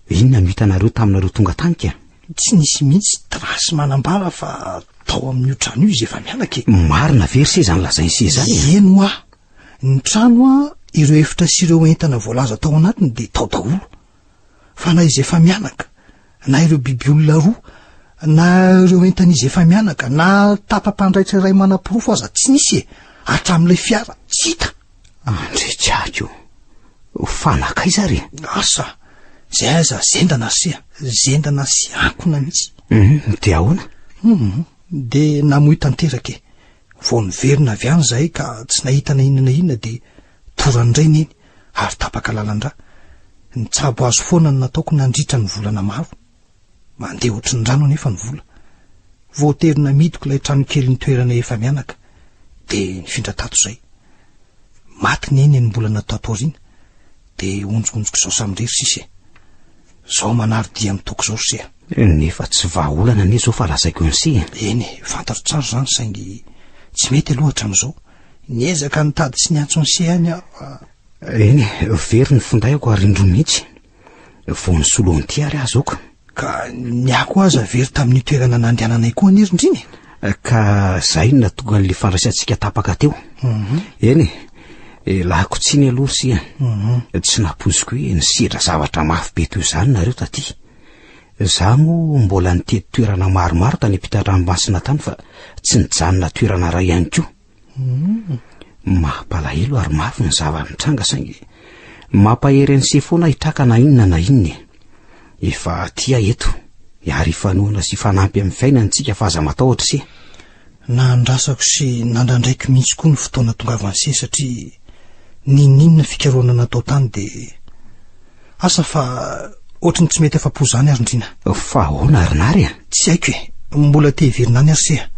Inona no hitanareo taminareo tonga tany ka? Tsy nisy mihitsy trace manambara fa tao amin'io trano io izy efa mianaka e. Marina ve ry se izany lazain'i se izany e? Eny hoa. Ny trano a, ireo efitra sy ireo entana voalaza tao anatiny dia tao daholo. Fa na izy efa mianaka, na ireo biby olona roa, na ireo entan'izy efa mianaka, na tapa-pandraitra iray manaporofo aza tsy nisy e! Hatramin'ilay fiara, tsy hita. Andriatsako o! Fa nankaiza ary e? Asa! Izay aza zendana ry se a! Zendana sy ankona mihitsy. Hum, dia ahoana? Hum, dia namoy tanteraka e! Vao niverina avy any izahay ka tsy nahita na inona na inona dia torany indray neny ary tapaka lalan-drà. Nitsabo azy foana no nataoko nandritra ny volana maro. Mandeha ohatry ny rano anefa ny vola. Voatery namidiko ilay tranokely nitoeranay efa-mianaka, dia nifindra tato izay. Maty neny enim-bolana tato aoriana, dia onjonjoko izao samirery sisa e. Izao manary dia amin'ny toaka izao ry se a. Nefa tsy vahaolana anie izao fa lazaiko an'i se e. Eny e, fantatro tsara izany saingy tsy mety aloha hatramin'izao. Niezaka nitady sy niantso an'i se ihany aho fa. Eny e, very ny findaiko ary indroa mihitsy. Vao nisolo an'ity ary aho zao ka. Ka ny ahy koa aza very tamin'io toerana nandehananay koa anie ry Ndrina e. Ka zay no nahatonga an'ilay fandraisantsika tapaka teo. Eny e, ialako tsiny aloha ry sia. Tsy nampoiziko hoe nisedra zavatra mafy be toy izany nareo taty. Za moa mbola nitety toerana maromaro tany ampitan-dranomasina tany fa tsy nijanona toerana iray ihany koa. Mampalahelo ary mafy ny zava-nitranga saingy mampahery an'i se foana hitraka na inona na inona e. Efa aty aho eto ary hifanohana sy hifanampy amin'ny fiainana isika fa aza matahotra se. Nandrasako sy nandrandraiko mihitsy koa ny fotoana tongavan'i se satria n'inon'inona fikarohana natao tany dia Asa fa ohatry ny tsy mety afa-po izany ary Ndriana. Fa ahoana ry Nary a? Tsy haiko e! Mbola te hiverina any ary se a!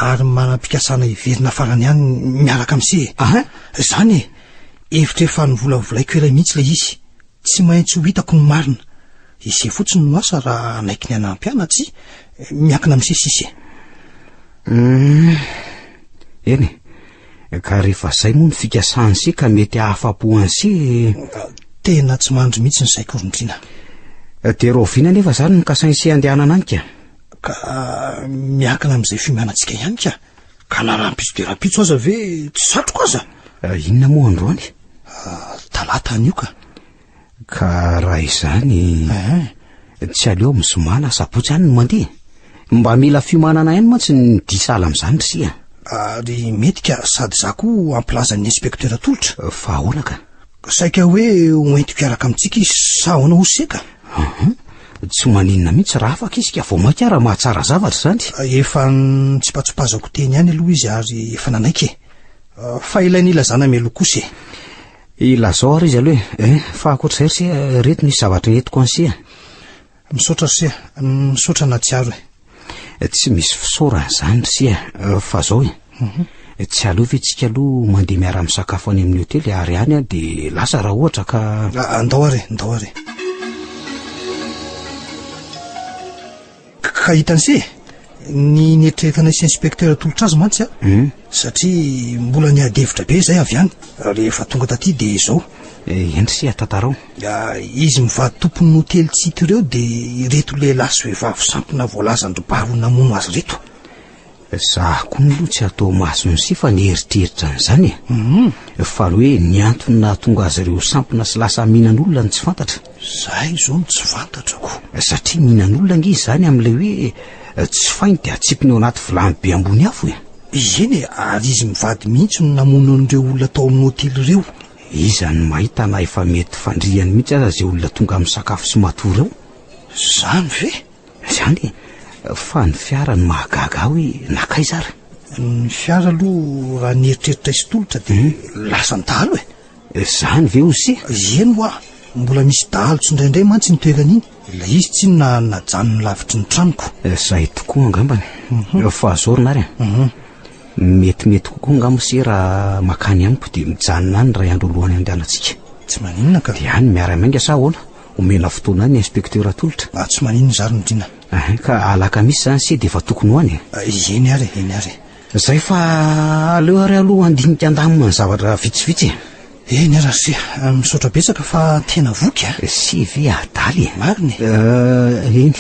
Ary manam-pikasana hiverina farany any miaraka amin'i se e! Aha! Izany e! Hevitra efa novolavolaiko ela mihitsy ilay izy. Tsy maintsy ho hitako ny marina. I se fotsiny no asa raha hanaiky ny hanampy ahy na tsia. Miankina amin'i se sisa e! Hum. Eny e! Ka rehefa zay moa ny fikasan'i se ka mety hahafapo an'i se e. Tena tsy mandry mihitsy ny saiko ry Ndriana. Dia rahoviana anefa zany no kasain'i se handehanana any ka? Ka miankina amin'izay fiomanantsika ihany ka. Ka na rahampitso dia rahampitso aza ve tsy satriko aza? Inona moa androany? Talata anio ka. Ka raha izany, tsy aleo amin'ny zoma na sabotsy any no mandeha? Mba mila fiomanana ihany mantsy ny dihy sahala amin'izany ry sia. Ary mety ka, sady za koa hampilaza ny inspecteur Tolotra. Fa ahoana ka? Saika hoe ho entiko hiaraka amintsika izy sa ahoana hoy se ka? Hum, tsy maninona mihitsy raha afaka izy ka, vao mainka ara mahatsara zavatra izany. Efa nitsipatsipazako teny ihany aloha izy ary efa nanaiky e. Fa ilay nilazana mialoha kosa e. Ilazao ary izy aloha e. Eh, fa ankoatr'izay ry se, ireto nisy zavatra entiko an'i se a. Misaotra ry se a, misaotra nahatsiaro e. Tsy misy fisaorana izany ry se a, fa zao e. Tsy aleo ve tsika aloha mandeha miara-misakafo any amin'ny hotely ary any aho dia lasa raha ohatra ka... Andao ary e, andao ary e. Ka hitan'i se e! Ny nieritreretanay sy inspecteur Tolotra azy mantsy a, satria mbola niady hevitra be izay avy any, rehefa tonga taty dia izao. Eny ry se a, tantarao. Izy mivady tompon'ny hotely tsy hita ireo dia ireto lehilahy sy vehivavy sampona voalazan-dry Bary ho namono azy ireto. Za koa aloha tsy atao mason'i se fa nieritreritra an'izany e. Fa le hoe ny antony nahatonga azy ireo sampona sy lasa mihinan'olona no tsy fantatra. Zay izao no tsy fantatra ko. Satria mihinan'olona ange izany amin'ilay hoe tsy fainy dia atsipiny ao anaty vilany be ambony afo e. Eny e, ary izy mivady mihitsy no namono an'ireo olona tao amin'ny hotely ireo. Iza no mahita na efa mety fandrihany mihitsy aza izay olona tonga misakafo sy matory ao. Izany ve? Izany e! Fa ny fiara no mahagaga ahy hoe nankaiza ary? Ny fiara aloha raha ny eritreritray sy tolotra dia lasan'ny dahalo e! Izany ve ose? Eny hoa! Mbola misy dahalo tsindraindray mantsy iny toerana iny. Ilay izy tsinona najanony lavitry ny tranoko. Izay tokoa angambany. Fa zao ry Nary a! Metimety kokoa angamba ose raha makany amiko dia mijanona any iray andro alohan'ny handehanantsika. Tsy maninona ka. Dia any miara-miainga sa ahoana? Omena fotoana any ny inspecteur Tolotra. Ah, tsy maninona izany Ndrina. Ahin, ka alakamisy izany se dia efa tokony ho any e. Eny ary e, eny ary e. Zay fa aleo ary aloha handinika handamina ny zavatra vitsivitsy e. Eny ary ry se, misaotra betsaka fa tena voky a. Se ve adala e. Marina e. Eny,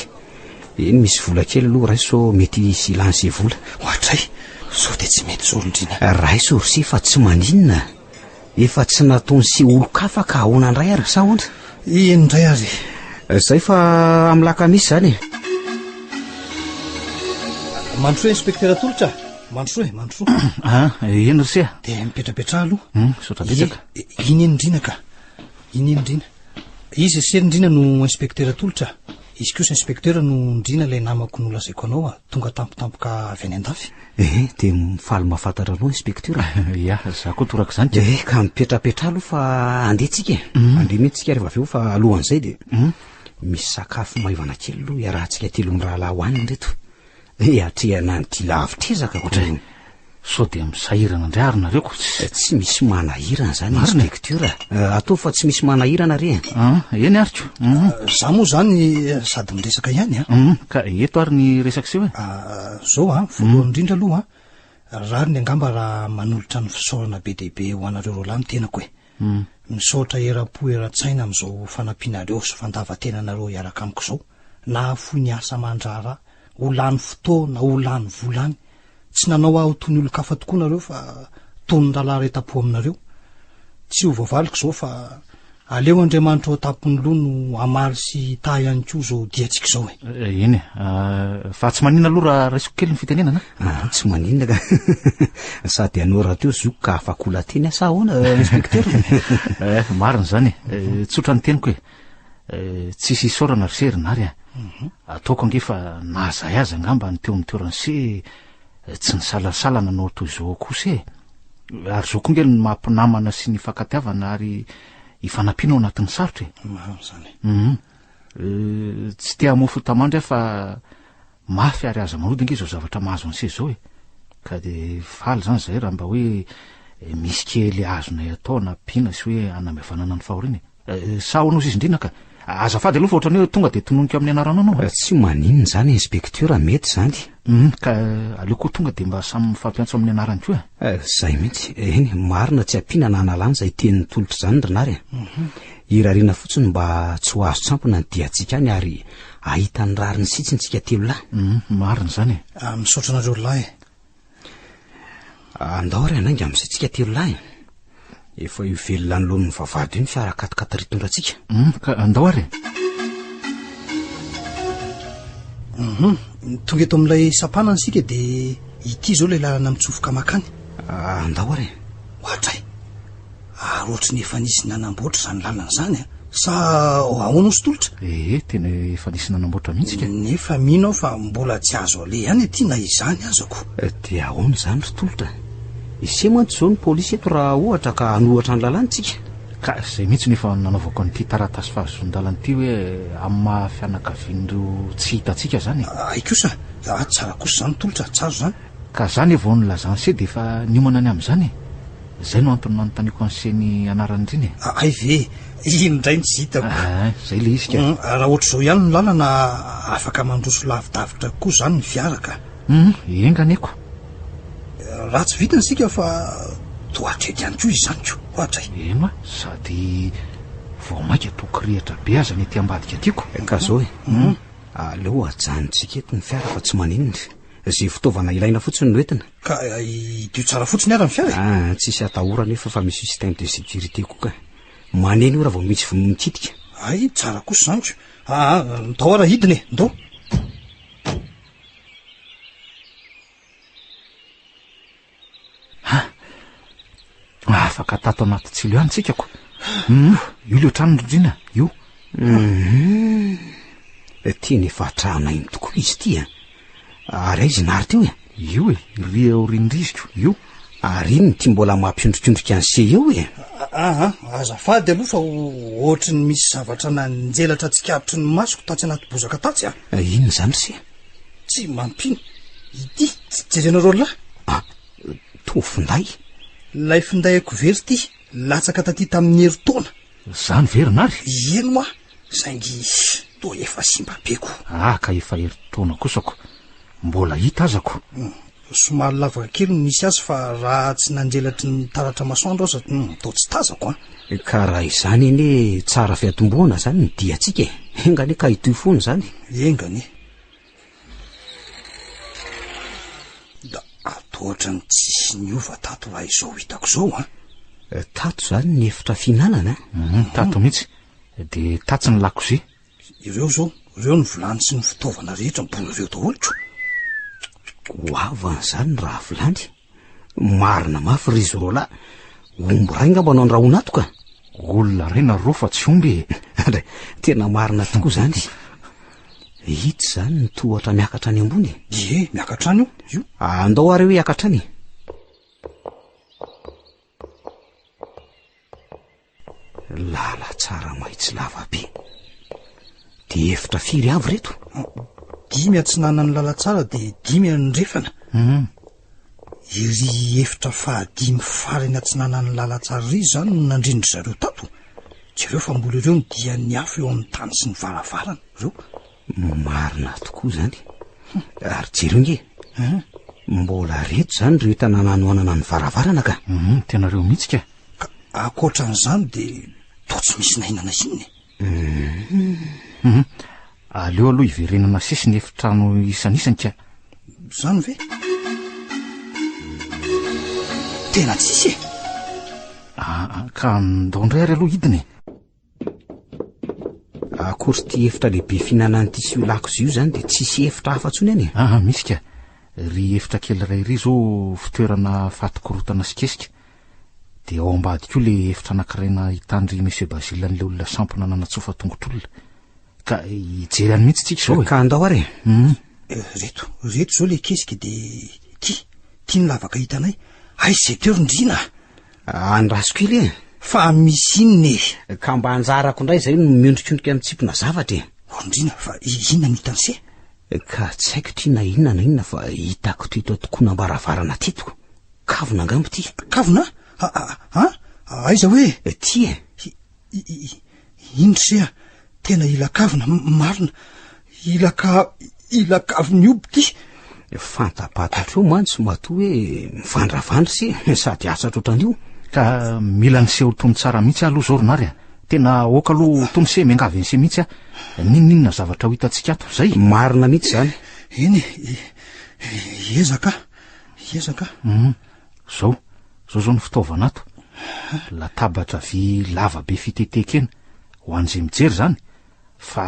eny misy vola kely aloha raiso sao mety hisy ilany se vola. Ohatray, sao dia tsy mety izao ry Ndrina. Raiso ry se fa tsy maninona. Efa tsy nataony sy olon-kafa ka ahoana indray ary sa ahoana? Eny indray ary e. Zay fa amin'ny lakamisy izany e. Mandrosoa Inspektera Tolotra a! Mandrosoa e, mandrosoa. Ah, eny ry se a. Dia mipetrapetraha aloha. Hum, misaotra betsaka. Ie, iny eny Ndrina ka. Iny eny Ndrina. Izy ry se Ndrina no Inspektera Tolotra a. Izy kosa Inspektera no Ndrina ilay namako nolazaiko anao a, tonga tampotampoka avy any an-dafy. Ehe, dia faly mahafantatra anao Inspektera. Ya, za koa torak'izany ka. Ehe, ka mipetrapetraha aloha fa andeha tsika e. Andeha mihitsy tsika rehefa avy eo fa alohan'izay dia misy sakafo maivana kely aloha iarahantsika telo mirahalahy hohanina ireto. Hiatrehana an'ity lavitr'ezaka ko. Sao dia misahirana indray ary nareo ko. Tsy misy manahirana izany Inspektera. Ataovy fa tsy misy manahirana re. Ah, eny ary ko. Za moa izany sady miresaka ihany an. Ka eto ary ny resaka seho e. Zao an, voalohany indrindra aloha an, rariny angamba raha manolotra ny fisaorana be dia be ho anareo roalahy ny tenako e. Misaotra eram-po eran-tsaina amin'izao fanampianareo sy fandavan-tenanareo hiaraka amiko izao. Nahafoy ny asa aman-draharaha, ho lany fotoana, ho lany vola any. Tsy nanao ahy ho toy ny olon-kafa tokoa nareo fa toy ny rahalahy iray tam-po aminareo. Tsy ho voavaliko izao fa aleo Andriamanitra ao an-tampon'ny loha no hamaly sy hitahy ihany koa izao diantsika izao e. Eny e. Fa tsy maninona aloha raha raisiko kely ny fitenenana a? Ah, tsy maninona ka. Sady ianao rahateo zoky ka afa-kola teny aho sa ahoana, inspecteur? Eh, marina izany e. Tsotra ny teniko e. Tsisy isaorana ry se ry Nary a. Ataoko ange fa na zay aza angamba ny teo amin'ny toeran'i se tsy nisalasala nanao toy izao kosa e. Ary izao koa nge ny maha mpinamana sy ny fankatiavana ary ifanampiana ao anatin'ny sarotra e. Marina izany. Tsy te hamoa fo-tamandry aho fa mafy ary aza manody ange izao zavatra mahazo an'i se izao e. Ka dia faly izany izahay raha mba hoe misy kely azonay atao hanampiana sy hoe hanamaivanana ny fahoriana e. Sa ahoana ozy izy ndrina ka? Azafady aloha fa ohatran'ny hoe tonga dia tononiko amin'ny anaranao anao a. Tsy maninona izany inspecteur, mety izany. Hum, ka aleo koa tonga dia mba samy mifampiantso amin'ny anarany koa e. Izay mihitsy. Eny, marina tsy ampiana na analana izay tenin'ny tolotra izany ry Nary a. Irariana fotsiny mba tsy ho azon-tsampona ny diantsika any ary hahita ny rariny sitsiny tsika telo lahy. Hum, marina izany e. Misaotra anareo ry lahy e. Andao ary hanainga amin'izay tsika telo lahy. Efa io velona anoloan'ny vavahady io ny fiara katikatry hitondra antsika. Hum, ka andao ary e. Hum, tonga eto amin'ilay sampanana isika dia ity izao ilay lalana mitsofoka makany. Andao ary e. Ohatray. Ary ohatry ny efa nisy nanamboatra izany lalana izany an! Sa ahoana hozy Tolotra? Ee, tena efa nisy nanamboatra mihitsy ka. Nefa mino aho fa mbola tsy azo aleha ihany aty na izany aza ko. Dia ahoana izany ry Tolotra? Ise mantsy izao ny polisy eto raha ohatra ka hanohatra ny lalàna isika. Ka izay mihitsy no efa nanaovako an'ity taratasy fahazoan-dalana ity hoe amin'ny maha fianakavian'ireo tsy hitantsika izany e. Hay kosa! Tsara kosa izany Tolotra, tsara izany. Ka za ne vao nilazan'i se dia efa niomana ny amin'izany e! Zay no antony nanontaniako an'i se ny anaran'i Rina e! Hay ve! Iny indray no tsy hitako. Aa, zay le izy ka. Raha ohatr'izao ihany ny lalana, afaka mandroso lavidavitra koa izany ny fiara ka. Hum, enga anie ko. Ratsy vintana isika fa toa hatreto ihany koa izany ko. Ohatray. Eny oa, sady vao mainka toa kirihitra be aza ny aty ambadika aty ko. Ka zao e, aleo ajanontsika eto ny fiara fa tsy maninona. Ze fitaovana ilaina fotsiny no entina. Ka hidio tsara fotsiny ara ny fiara e. Ah, tsisy atahorana io fa fa misy système de sécurité koa ka. Maneno io raha vao misy mikitika. Hay, tsara kosa izany ko. Aa, ndao ara hidina e, ndao. Ha! Afaka tato anaty tsilo ihany tsika ko. Hum, io le trano Rindrina, io. Hum. Tena efa tranainy tokoa izy ity a. Ary aiza i Nary teo e? Io e, ry aorian'riziko, io. Ary inona ity mbola mampiondrikondrika an'i se eo e? Aa, azafady aloha fa ohatry ny misy zavatra nanjelatra tsikaritry ny masoko tatsy anaty bozaka tatsy a. Inona izany ry se? Tsy mampino. Ity, jerenareo lahy. Ah, toa finday. Ilay finday-ko very ity, latsaka taty tamin'ny herintaona. Izany ve ry Nary? Eny hoa, saingy toa efa simba be ko. Ah, ka efa herintaona kosa ko. Mbola hita aza ko. Somary lavaka kely no nisy azy fa raha tsy nanjelatry ny taratra masoandro aza, toa tsy tazako an. Ka raha izany anie tsara fiatombohana izany ny diantsika e. Enga anie ka hitohy foana izany. Enga anie. Da ato ohatran'ny tsisy niova tato raha izao hitako izao an. Tato izany ny efitra fihinanana an. Hum, tato mihitsy. Dia tatsy ny lakozia. Ireo izao, ireo ny vilany sy ny fitaovana rehetra mbola ireo daholo ko. Goavana izany raha vilany. Marina mafy ry izy roalahy. Omby iray ngamba no andrahoina ato ka. Olona iray na roa fa tsy omby e. Andray, tena marina tokoa izany. Ito izany ny tohatra miakatra any ambony e. Ie, miakatra any io, io. Andao ary hoe hiakatra any e. Lala-tsara mahitsy lava be. Dia efitra firy avy ireto? Dimy atsinanan'ny lalatsara dia dimy andrefana. Hum. Iry efitra fahadimy farany atsinanan'ny lalatsara iry izany no nandrindry zareo tato. Jereo fa mbola ireo ny dian'ny afo eo amin'ny tany sy ny varavarana, ireo. Marina tokoa izany. Ary jereo nge. Mbola reto izany ireo entana nanohanana ny varavarana ka. Hum, tena ireo mihitsy ka. Ka ankoatran'izany dia toa tsy misy na inona na inona e. Hum. Aleo aloha hiverenana sisy ny efitrano isanisany ka. Izany ve? Tena tsisy e. Ah, ka ndao indray ary aloha hidina e. Akory ity efitra lehibe fihinanan'ity sy io lakozia io izany dia tsisy efitra hafa intsony any e. Ah, misy ka. Ry efitra kely iray ry izao fitoerana faty korotana sy kesika. Dia ao ambadika io le efitra anankiray nahitan-dry Monsieur Basile an'ilay olona sampona nanatsofa tongotr'olona. Ka hijery any mihitsy tsika izao e. Ka andao ary e. Hum. Reto, reto izao le kesika dia ity, ity ny lavaka hitanay. Aiza izay teo ry Ndrina a? Andraso kely e. Fa misy inona e? Ka mba anjarako indray izay no miondrikondrika mitsipona zavatra e. O Ndrina, fa inona no hitan'i se? Ka tsy haiko ity na inona na inona fa hitako teto an-tokonam-baravarana teto. Kavina angamba ity. Kavina? A, aiza hoe? Ity e. Iny ry se a, tena ila kavina, marina. Ila ka, ila kavin'ny oby ity. Fantapantatro eo mantsy matoa hoe mivandravandra se sady hatsatra ohatran'io. Ka mila ny seho tony tsara mihitsy aloha zao ry Nary a. Tena aoka aloha tony se, miangavy an'i se mihitsy aho. N'inon'inona zavatra ho hitantsika ato, zay. Marina mihitsy izany. Eny e, hiezaka aho, hiezaka aho. Hum, zao, zao zao ny fitaovana ato. Latabatra vy lava be fitetekena, ho an'izay mijery izany. Fa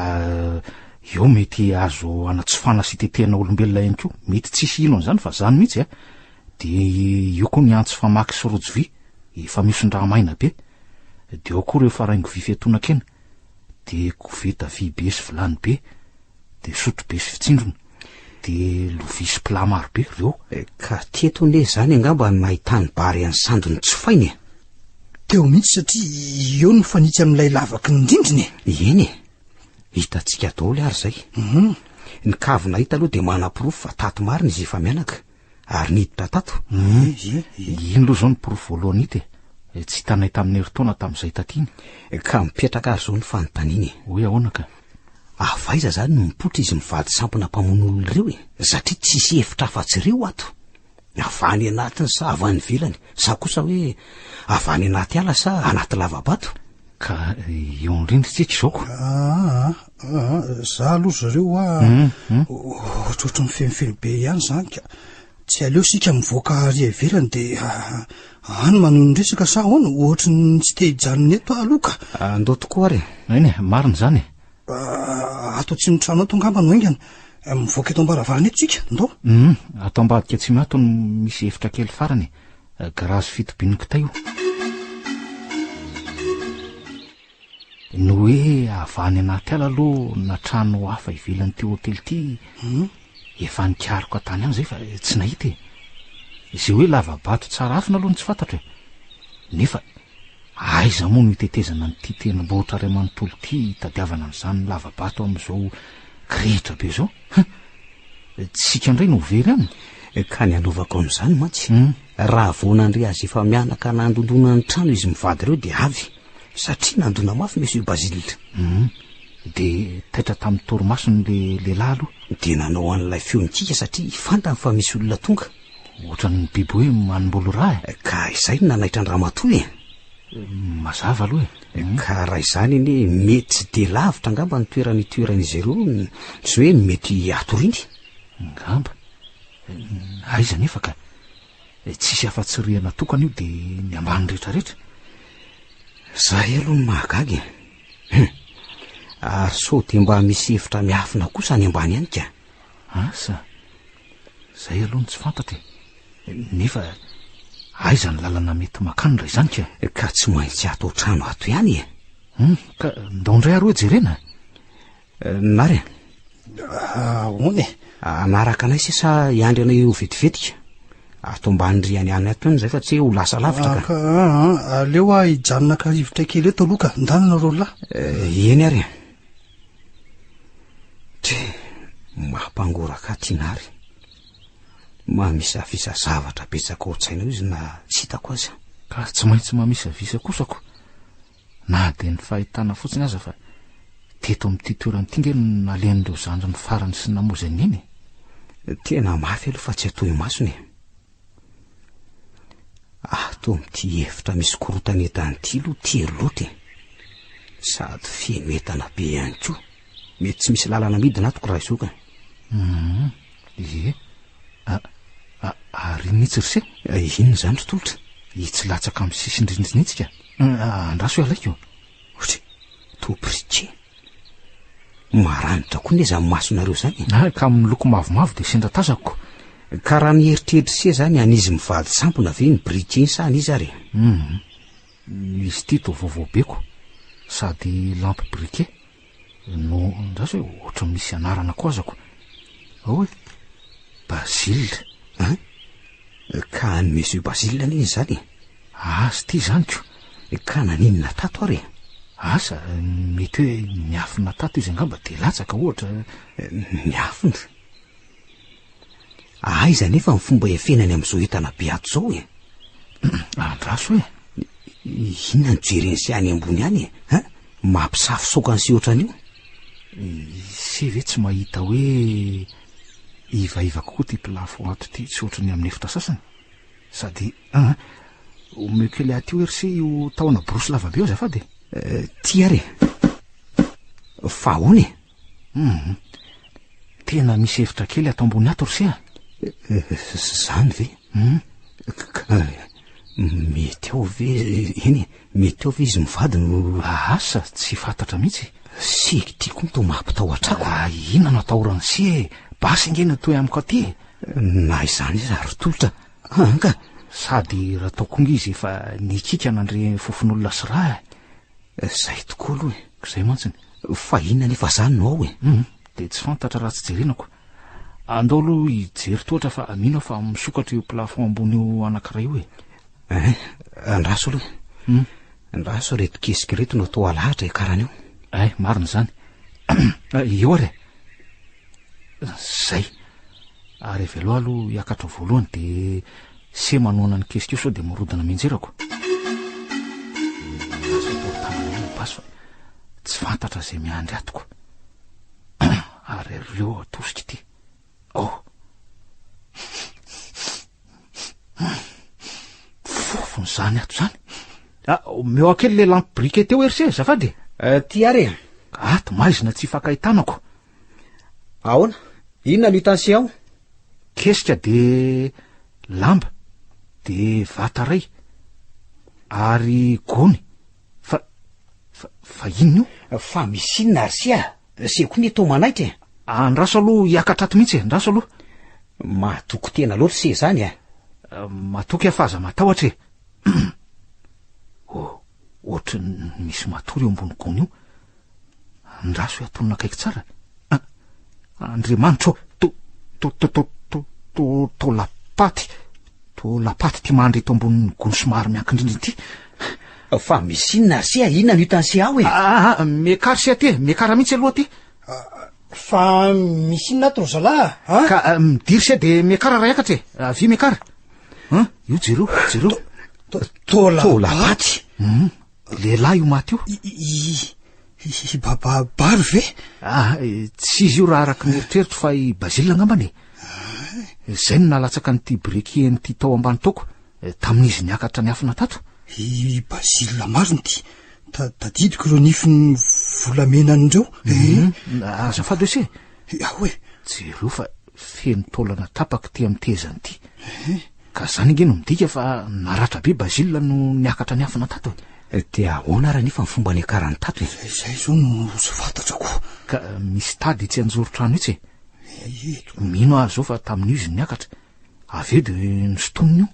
eo mety azo anatsofana sy itetehana olombelona ihany koa, mety tsisy hino an'izany fa zany mihitsy a! De eo koa ny antsy famaky sy rojo vy, efa mihoson-draha maina be, de ao koa ireo faraingo vy fiatonan-kena, de koveta vy be sy vilany be, de sotro be sy fitsindrona, de lovia sy plat maro be, ireo. Ka teto anie izany angamba no nahitany bary an'i Sandry notsofainy e! Teo mihitsy satria eo no mifanitsy amin'ilay lavaky ny rindrina e! Eny e! Hitantsika daholo ary izay. Hum. Ny kavina hita aloha dia manaporofo fa tato marina izy efa-mianaka ary niditra tato. Hum. Ie, ie. Iny aloha izao ny porofo voalohany hita e! Tsy hitanay tamin'ny herintaona tamin'izay taty iny. Ka mipetraka ary izao ny fanontaniana e! Hoe ahoana ka? Avy aiza zany no mipoitra izy mivady sampona mpamono olona ireo e? Satria tsisy hevitra afa-tsy ireo ato. Avy any anatiny sa avy any ivelany? Sa kosa hoe avy any anaty ala sa anaty lava-bato? Ka eo indrindra tsika izao ko. Aa, aa, za aloha zareo hoa ohatrohatry ny fenofeno be ihany zany ka. Tsy aleo isika mivoaka ary ivelany de any manohy ny resaka sa ahoana? Ohatry ny tsy te hijanona eto aho aloha ka. Andao tokoa ary e. Eny e, marina izany e. Ato atsimon'ny trano ato angamba no haingana. Mivoaka eto am-baravarana eto isika, ndao. Hum, ato ambadika atsimo ato no misy efitra kely farany e. Garazy fitobian'ny kitay io. Ny hoe avy any anaty ala aloha na trano hafa ivelan'ity hotely ity, efa nikaroka tany ihany izay fa tsy nahita e. Izay hoe lava-bato tsara afina aloha no tsy fantatro e. Nefa aiza moa no hitetezana an'ity tendrombohitra iray manontolo ity hitadiavana an'izany lava-bato amin'izao kirihitra be izao? Hein! Tsika indray no ho very any. Ka ny hanaovako an'izany mantsy, raha vao nandre azy efa mianaka nandondona ny trano izy mivady ireo dia avy, satria nandona mafy Monsieur Basile. Hum, dia taitra tamin'ny torimasony le lehilahy aloha. Dia nanao an'ilay feo nikiaka satria fantany fa misy olona tonga. Ohatran'ny biby hoe manimbolo rà e. Ka izay no nanaitra an-dramatoa e. Mazava aloha e. Ka raha izany anie mety tsy dia lavitra angamba ny toerana itoeran'izy ireo sy hoe mety hatoriany. Angamba. Aiza anefa ka. Tsisy afa-tsy rihana tokana io dia ny ambany rehetrarehetra. Izay aloha no mahagaga e. Hum. Ary sao dia mba misy efitra miafina kosa any ambany any ka. Asa. Izay aloha no tsy fantatra e. Nefa aiza ny lalana mety makany raha izany ka? Ka tsy maintsy ato an-trano ato ihany e. Hum, ka ndao indray ary hoe jerena. Nary a. Ahoana e? Hanaraka anay se sa hiandry anay eo vetivetika? Ato ambany rihana ihany ato ihany izay fa tsy hoe ho lasa lavitra ka. Ka aleo aho hijanona haka rivotra kely eto aloha ka. Ndana nareo lahy. Eny ary e. Try, mampangoraka ahy ty Nary. Mamisavisa zavatra betsaka ao an-tsaina ao izy na tsy hitako aza. Ka tsy maintsy mamisavisa kosa ko. Na dia ny fahitana fotsiny aza fa teto amin'ity toerana ity nge no nalehan'ireo zandriny farany sy namozy an'i Neny e. Tena mafy aloha fa tsy atao imasony e. Ato amin'ity efitra misy korontana entana ity aloha tery loatra e. Sady feno entana be ihany koa. Mety tsy misy lalana midina ato ko raha izao ka. Hum, ie. A, a, ary inona itsy ry se? Inona izany ry Tolotra? Itsy latsaka amin'ny sisin-drindrina itsy ka. Andraso ialaiko. Ohatry, toa briquet. Maranitra koa ne zany masonareo zany e. Ah, ka miloko mavomavo dia sendra tazako. Ka raha ny eritreritr'i se zany an'izy mivady sampona ve ny briquet iny sa an'iza ary e? Hum, izy ity toa vaovao be ko, sady lampe briquet no andraso e, ohatran'ny misy anarana koa azako. Ao e, Basile. Hein? Ka an'i Monsieur Basile anie izany e. Azy ity izany ko! Ka naninona tato ary e? Asa, mety hoe niafina tato izy angamba dia latsaka ohatra. Niafina? Aiza anefa ny fomba hiafenany amin'izao entana be ato izao e? Andraso e! Inona no jeren'i se any ambony any e? Hein? Mampisafosaoka an'i se ohatran'io? Se ve tsy mahita hoe ivaiva kokoa ity plafond ato ity tsy ohatran'ny amin'ny efitra sasany? Sady an, omeo kely ahy ty hoe ry se io tahona borosy lava be io azafady e. Eh, ty ary e. Fa ahoana e? Hum, tena misy hevitra kely ato ambony ato ry se a. Eh, zany ve? Hum. Ka mety ao ve, eny e, mety ao ve izy mivady no... Asa, tsy fantatra mihitsy. Se ity koa no toa mampitahotra ahy ko. Ah, inona no atahoran'i se e? Basy ange no toy amiko aty e. Na izany aza ry Tolotra, an ka! Sady raha tao koa nge izy efa nikika nandre fofon'olona sy rà e! Izay tokoa aloha e! Izay mantsiny. Fa inona anefa izany no ao e? Hum, dia tsy fantatra raha tsy jerena ko. Andao aloha hijery tohatra fa mino aho fa misokatra io plafond ambony io anankiray io e! Hein, andraso aloha e! Hum. Andraso ireto kesika ireto no atao alahatra hiakarana eo. Hay, marina izany. Eo ary e! Zay. Ary avelao aloha hiakatra voalohany de se manohana ny kesika io sao de mirodana mianjerako. Lasa atao tanana ihany ny basy fa tsy fantatra izay miandry atoko. Ary aleo atosika ity. Ao. Fofona izany ato izany. Ah, omeo ahy kely le lampe briquet teo ery se, azafady e. Eh, ty ary e. Ato maizina tsy ifankahitanako. Ahoana? Inona no hitan'i ao? Kesika de lamba, de vata ray, ary gony. Fa, fa, fa inona io? Fa misy inona ary se a? Se koa ne toa manaitra e. Andraso aloha hiakatra ato mihitsy e, andraso aloha. Mahatoky tena loatra se zany a. Matoky aho fa aza matahotra e. Oh, ohatry ny misy matory eo ambony gony io. Andraso hiatonina akaiky tsara. Ah, Andriamanitra ô, to, to, to, to, to, to, taolam-paty, taolam-paty ity mandry eto ambonin'ny gony somary miankin-drindrina ity. Fa misy inona ry se a? Inona no hitan'i se ao e? Ah, ah, miakara se aty e, miakara mihitsy aloha aty. Fa misy inona ato ry zalahy a? Ka eh, midiry se de miakara raha hiakatra e. Avia miakara. An, io jereo, jereo. Taolam-paty. Hmm, lehilahy io maty io. I Baba Bary ve? Ah, eh, tsy izy io raha araka ny eritreritro fa i Basile angambany e. Izay no nalatsaka an'ity briquet an'ity tao ambany taoko, eh, tamin'izy niakatra niafina tato. I Basile marina ity. Tadidiko ireo nifiny volamenany ireo. Mhm. Azafady hoe se. Ao e. Jereo fa feno taolana tapaka ity amin'ny tehezany ity. Ka zany ange no midika fa naratra be Basile no niakatra niafina tato e. Dia ahoana ary anefa ny fomba niakarany tato e? Izay izao no tsy fantatra ko. Ka misy tady etsy anjoron-trano etsy e. Mino aho izao fa tamin'io izy niakatra. Avy eo dia nosintoniny io.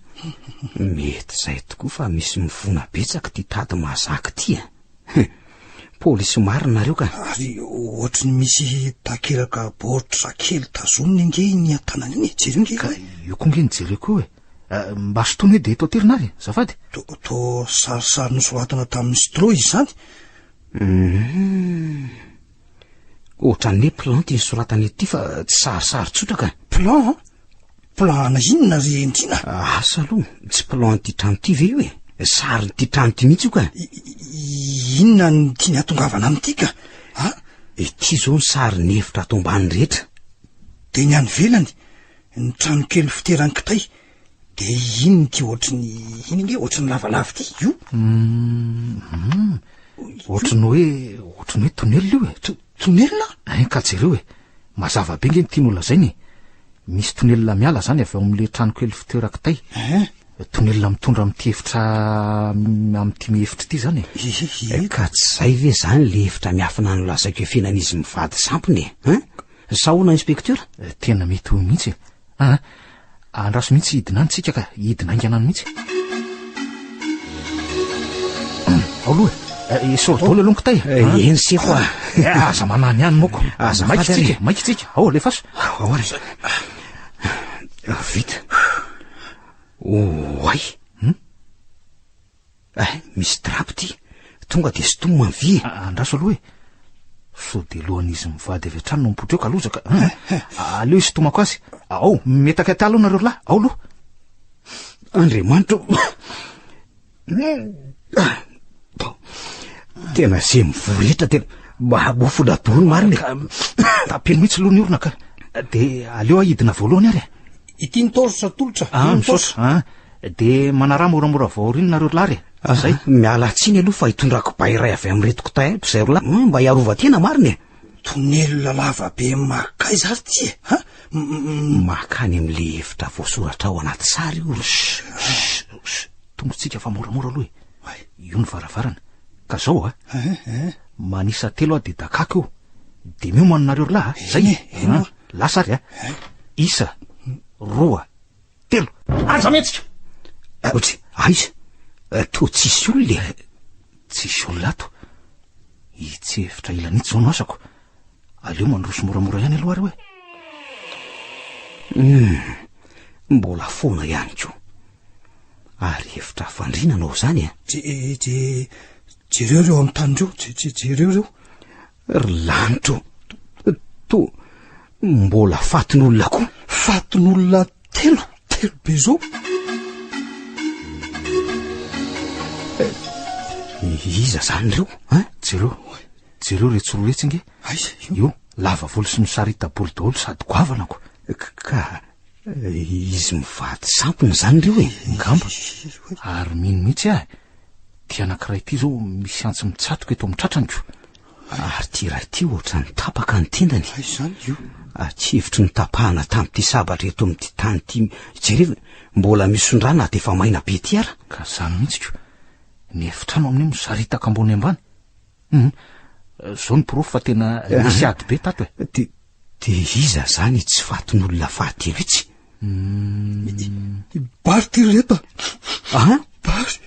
Mety izay tokoa fa misy mivona betsaka ity tady mahazaka ity e. Polisy marina nareo ka. Ary ohatry ny misy takelaka baoritra kely tazominy ange iny an-tanana iny e. Jereo ange Ka io koa ange no jereko eo e. Eh, mba sintomy hoe dia eto aterina ary, azafady. To, to sarisary nosoratana tamin'ny stylo izy izany. Hum. Ohatran'ny hoe plan ity nosoratana eto ity fa tsy sarisary tsotra ka. Plan? Plan ana inona ry Ndriana? Asa aloha, tsy plan an'ity trano ity ve io e? Sarin'ity trano ity mihitsy io ka. Inona no tiany hatongavana amin'ity ka? A? Ity izao ny sarin'ny efitra ato ambany rehetra. Dia ny any ivelany, ny trano kely fiteran'ny kitay, dia inona ity ohatry ny, iny ange ohatry ny lavalava ity, io? Hum, ohatry ny hoe, ohatry ny hoe tonelina io e. Tonelina? Ein ka jereo e! Mazava be nge ny tiany ho lazaina e! Misy tonelina miala zany avy ao amin'le tranokely fitoeran-kitay. Ein? Tonelina mitondra amin'ity efitra amin'ity miefitra ity zany e! Ehe. Ka tsy zay ve zany le efitra miafina nolazaiko hiafenan'izy mivady sampona e? Hein? Sa ahoana inspecteur? Tena mety ho io mihitsy e! Aa! Andraso mihitsy hidina any tsika ka, hidina haingana any mihitsy. Ao aloha e, esory daholo aloha ny kitay e. Eh, eny sefo a. Eh, aza manany ihany moko. Aza Maika tsika, maika tsika. Ao alefaso. Ao ary. Vita. Oay. Hmm? Eh, misy drap ty. Tonga dia sintomina ny vy e. Andraso aloha e. Sao dia lohan'izy mivady avy hatrany no mipoitra eo ka loza ka. Aleo hisintomako azy. Ao, mimetaka aty aloha nareo lahy. Ao aloha. Andriamanitra o. Tena ze mivoretra tena mahamofona daholo marina e. Tapeno mihitsy aloha ny orona ka. Dia aleo aho hidina voalohany ary e. Ity ny torche tolotra. Ah, misaotra. Ah. Dia manaraha moramora vao aoriana nareo ry lahy e. Ah, Zay. Miala tsiny aloha fa hitondrako bay iray avy amin'ireto kitay ireto izay ry lahy. Hmm, mba hiarovan-tena marina e. Tonelina lava be makaiza ary ity e? Ha? Makany amin'ilay efitra voasoratra ao anaty sary io ry. Tonga tsika fa moramora aloha e. Io ny varavarana. Ka zao a. Manisa telo aho dia dakako io. Dia miomana nareo ry lahy a. Zay e. Lasa ary a. Isa, roa, telo. Aza mihetsika! Ohatry, aiza? Toa tsisy olona e. Tsisy olona ato. Itsy efitra ilany itsy izao no asako. Aleo mandroso moramora ihany aloha ary hoe. Hum, mbola foana ihany koa. Ary efitra fandriana no ao izany e. Je, je, jereo ireo amin'ny tany ireo, je, je, jereo ireo. Ry lanitra o! Toa mbola fatin'olona koa. Fatin'olona telo, telo be izao. Eh, iza zany ireo, hein? Jereo, jereo iretsy roa iretsy ange. Aiza io? Io. Lava volo sy misarita-bolo daholo sady goavana ko. Ka izy mivady sampona izany ireo e? Angamba. Ary mino mihitsy aho e. Ity anankiray ity izao misy antsy mitsatoka eto amin'ny tratrany ko. Ary ity iray ity ohatran'ny tapaka ny tendany. Hay izany io. Atsivotry ny tapahana tamin'ity sabatra eto amin'ity tany ity. Jereo, mbola misondrà na dia efa maina be ity ara. Ka izany mihitsy ko. Ny efitrano amin'io misaritaka ambony ambany. Hum, zao ny porofo fa tena nisy ady be tato e. De, de iza zany itsy fatin'olona fahatelo itsy? I Bary ty ry reto a! An? Bary!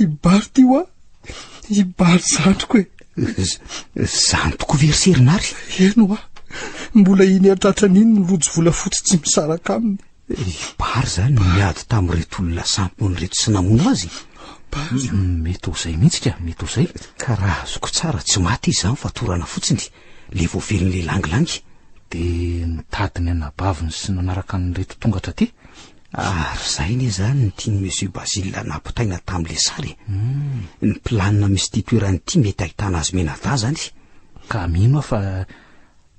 I Bary ty hoa! I Bary zandriko e! Zany tokoa ve ry se ry Nary? Eny hoa! Mbola iny an-tratrany iny ny rojo volafotsy tsy misaraka aminy. I Bary zany no niady tamin'ireto olona sampona ireto sy namono azy? Bary o! Mety ho izay mihitsy ka, mety ho izay. Ka raha azoko tsara tsy maty izy izany fa torana fotsiny, le voavelin'le langilangy. Dia nitady ny anabaviny sy nanaraka an'ireto tonga hatraty? Ary izay anie izany no tian'i Monsieur Basile nampitaina tamin'le sary e. Ny planina misy ity toerana ity mety ahitana azy mianadahy izany. Ka mino aho fa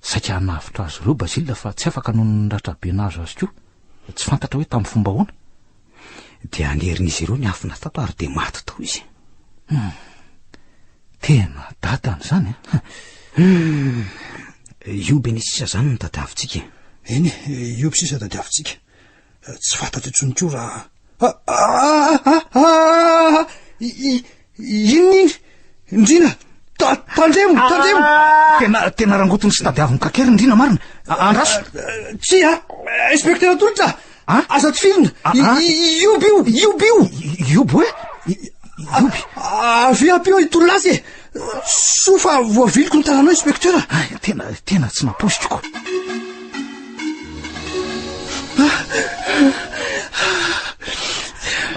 Saika hanavotra azy ireo Basile fa tsy afaka noho ny ratra be nahazo azy koa. Tsy fantatra hoe tamin'ny fomba ahoana. Dia nerin'izy ireo niafina tato ary dia maty tao izy. Hum. Tena dadany izany an. Hum. Ioby anie sisa izany no tadiavintsika e. Eny e, Ioby sisa tadiavintsika. Tsy fantatra intsony koa raha... Ah, ah, ah, Inona iny? Ndrina! Tandremo, tandremo! Tena, tena rangotiny sy tadiaviny kakery Ndrina marina. Andraso. Tsia, inspecteur Tolotra! Aza tifirina! Ioby io, Ioby io! Ioby hoe? Ioby. Avia ampio i Tolona azy e! Soa fa voaviliko ny tananao inspecteur. Tena, tena tsy nampoiziko.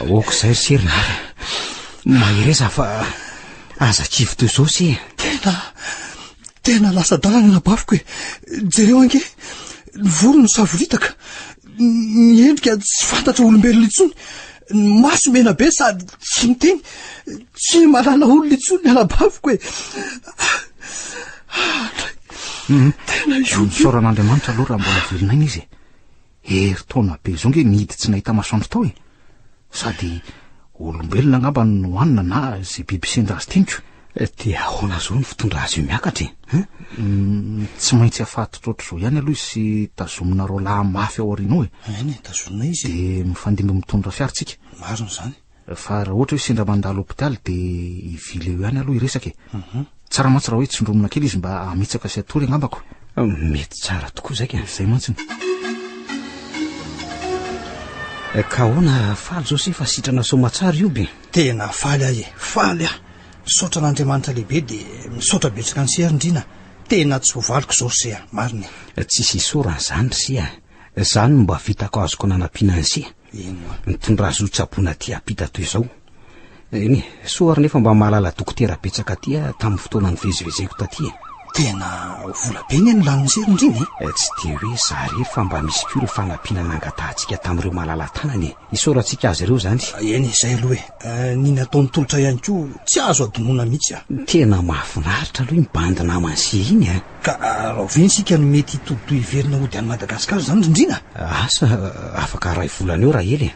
Ok izay ry se ry Nary. Mahereza fa aza kivy toy izao se. Tena, tena lasa adala ny anabaviko e. Jereo ange, ny volo nisavoritaka, ny endrika tsy fantatra olombelona intsony, ny maso mena be sady tsy miteny, tsy mahalala olona intsony ny anabaviko e. Tena io. Misaora an'Andriamanitra aloha raha mbola velona aina izy e. Herintaona be izao nge nihidy tsy nahita masoandro tao e. Sady olombelona angamba no nohanina na izay biby sendra azy teniko. Dia ahoana izao ny fitondra azy io miakatra e? Hein? Mm, tsy maintsy afatotra ohatr'izao ihany aloha izy sy tazomina roalahy mafy ao aoriana ao e. Eny e, tazomina izy e. Dia mifandimby mitondra fiara tsika. Marina izany. Fa raha ohatra hoe sendra mandalo hopitaly dia hivily eo ihany aloha hiresaka e. Tsara mantsy raha hoe tsindromina kely izy mba hamitsaka sy hatory angambako. Mety tsara tokoa izay ka. Izay mantsy. Ka ahoana, faly izao se fa sitrana soamatsara io be? Tena faly aho e, faly aho. Misaotra an'Andriamanitra lehibe dia misaotra betsaka an'i se ry Ndrina. Tena tsy voavaliko izao ry se a, marina e. Tsisy isaorana izany ry se a. Izany no mba vitako azoko nanampiana an'i se. Eny oa. Nitondra azy ho tsaboina aty ampita toy izao. Eny e, soa ary nefa mba mahalala dokotera betsaka aty aho tamin'ny fotoana nivezivezeko taty e. Tena vola be anie no lanin'i Sery indrindra e. Tsy dia hoe za irery fa mba misy koa ireo fanampiana nangatahantsika tamin'ireo malala-tanana e. Isaorantsika azy ireo izany. Eny e, izay aloha e. Ny nataon'i Tolotra ihany koa tsy azo adinoina mihitsy a. Tena mahafinaritra aloha iny bandy naman'i Sery iny a. Ka rahoviana isika no mety hitodi-doha hiverina hody any Madagasikara izany ry Ndrina? Asa, afaka iray volana eo raha ela e.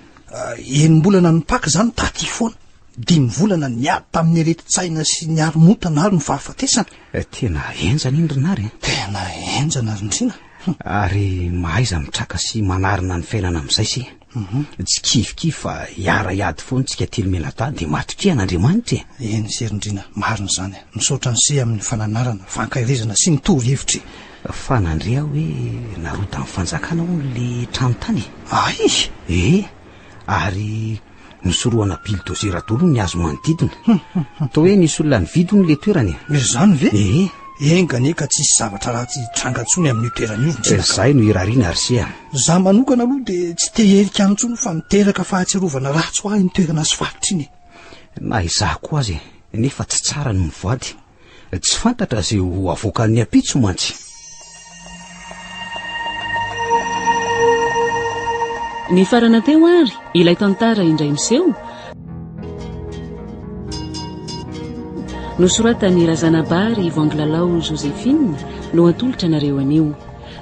Enim-bolana nipaka izany taty foana. Dimy volana niady tamin'ny aretin-tsaina sy ny haromotana ary ny fahafatesana. Tena henjana iny ry Nary e. Tena henjana ry Ndrina. Ary mahaiza mitraka sy manarina ny fiainana amin'izay se. Tsy kivikivy fa hiara-hiady foana tsika telo mianadahy dia matokia an'Andriamanitra e. Eny se ry Ndrina, marina izany. Misaotra an'i se amin'ny fananarana, fankaherezana sy ny torohevitra e. Fa nandre aho hoe narodan'ny fanjakana hono le trano tany e. Ay! Ee, ary nosorohana bilodozera daholo ny hazo manodidina. Toa hoe nisy olona nividy hono le toerana e. Izany ve? Ee. Enga anie ka tsy hisy zavatra ratsy hitranga intsony amin'io toerana io ry Ndrina ka. Izay no irariana ry se a. Za manokana aloha dia tsy te hiherika any intsony fa miteraka fahatsiarovana ratsy ho ahy iny toerana sy faritra iny e. Na izaho koa aza e, nefa tsy tsara ny mivoady. Tsy fantatra izay ho avoakan'ny ampitso mantsy. Nifarana teo ary ilay tantara indray miseho nosoratan'i Razanabary Voangilalao Joséphine. no atolotra anareo anio.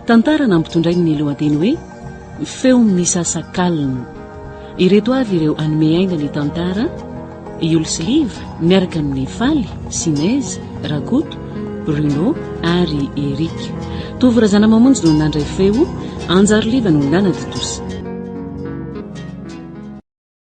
Tantara nampitondrainy ny lohateny hoe Feo misasakalina. Ireto avy ireo hanome aina ny tantara, Iolo sy Liva miaraka amin'i Faly, Sinez, Rakoto, Bruno ary Eric. Tovo Razanamamonjy no nandray feo, Anjary Liva no nanatontosa.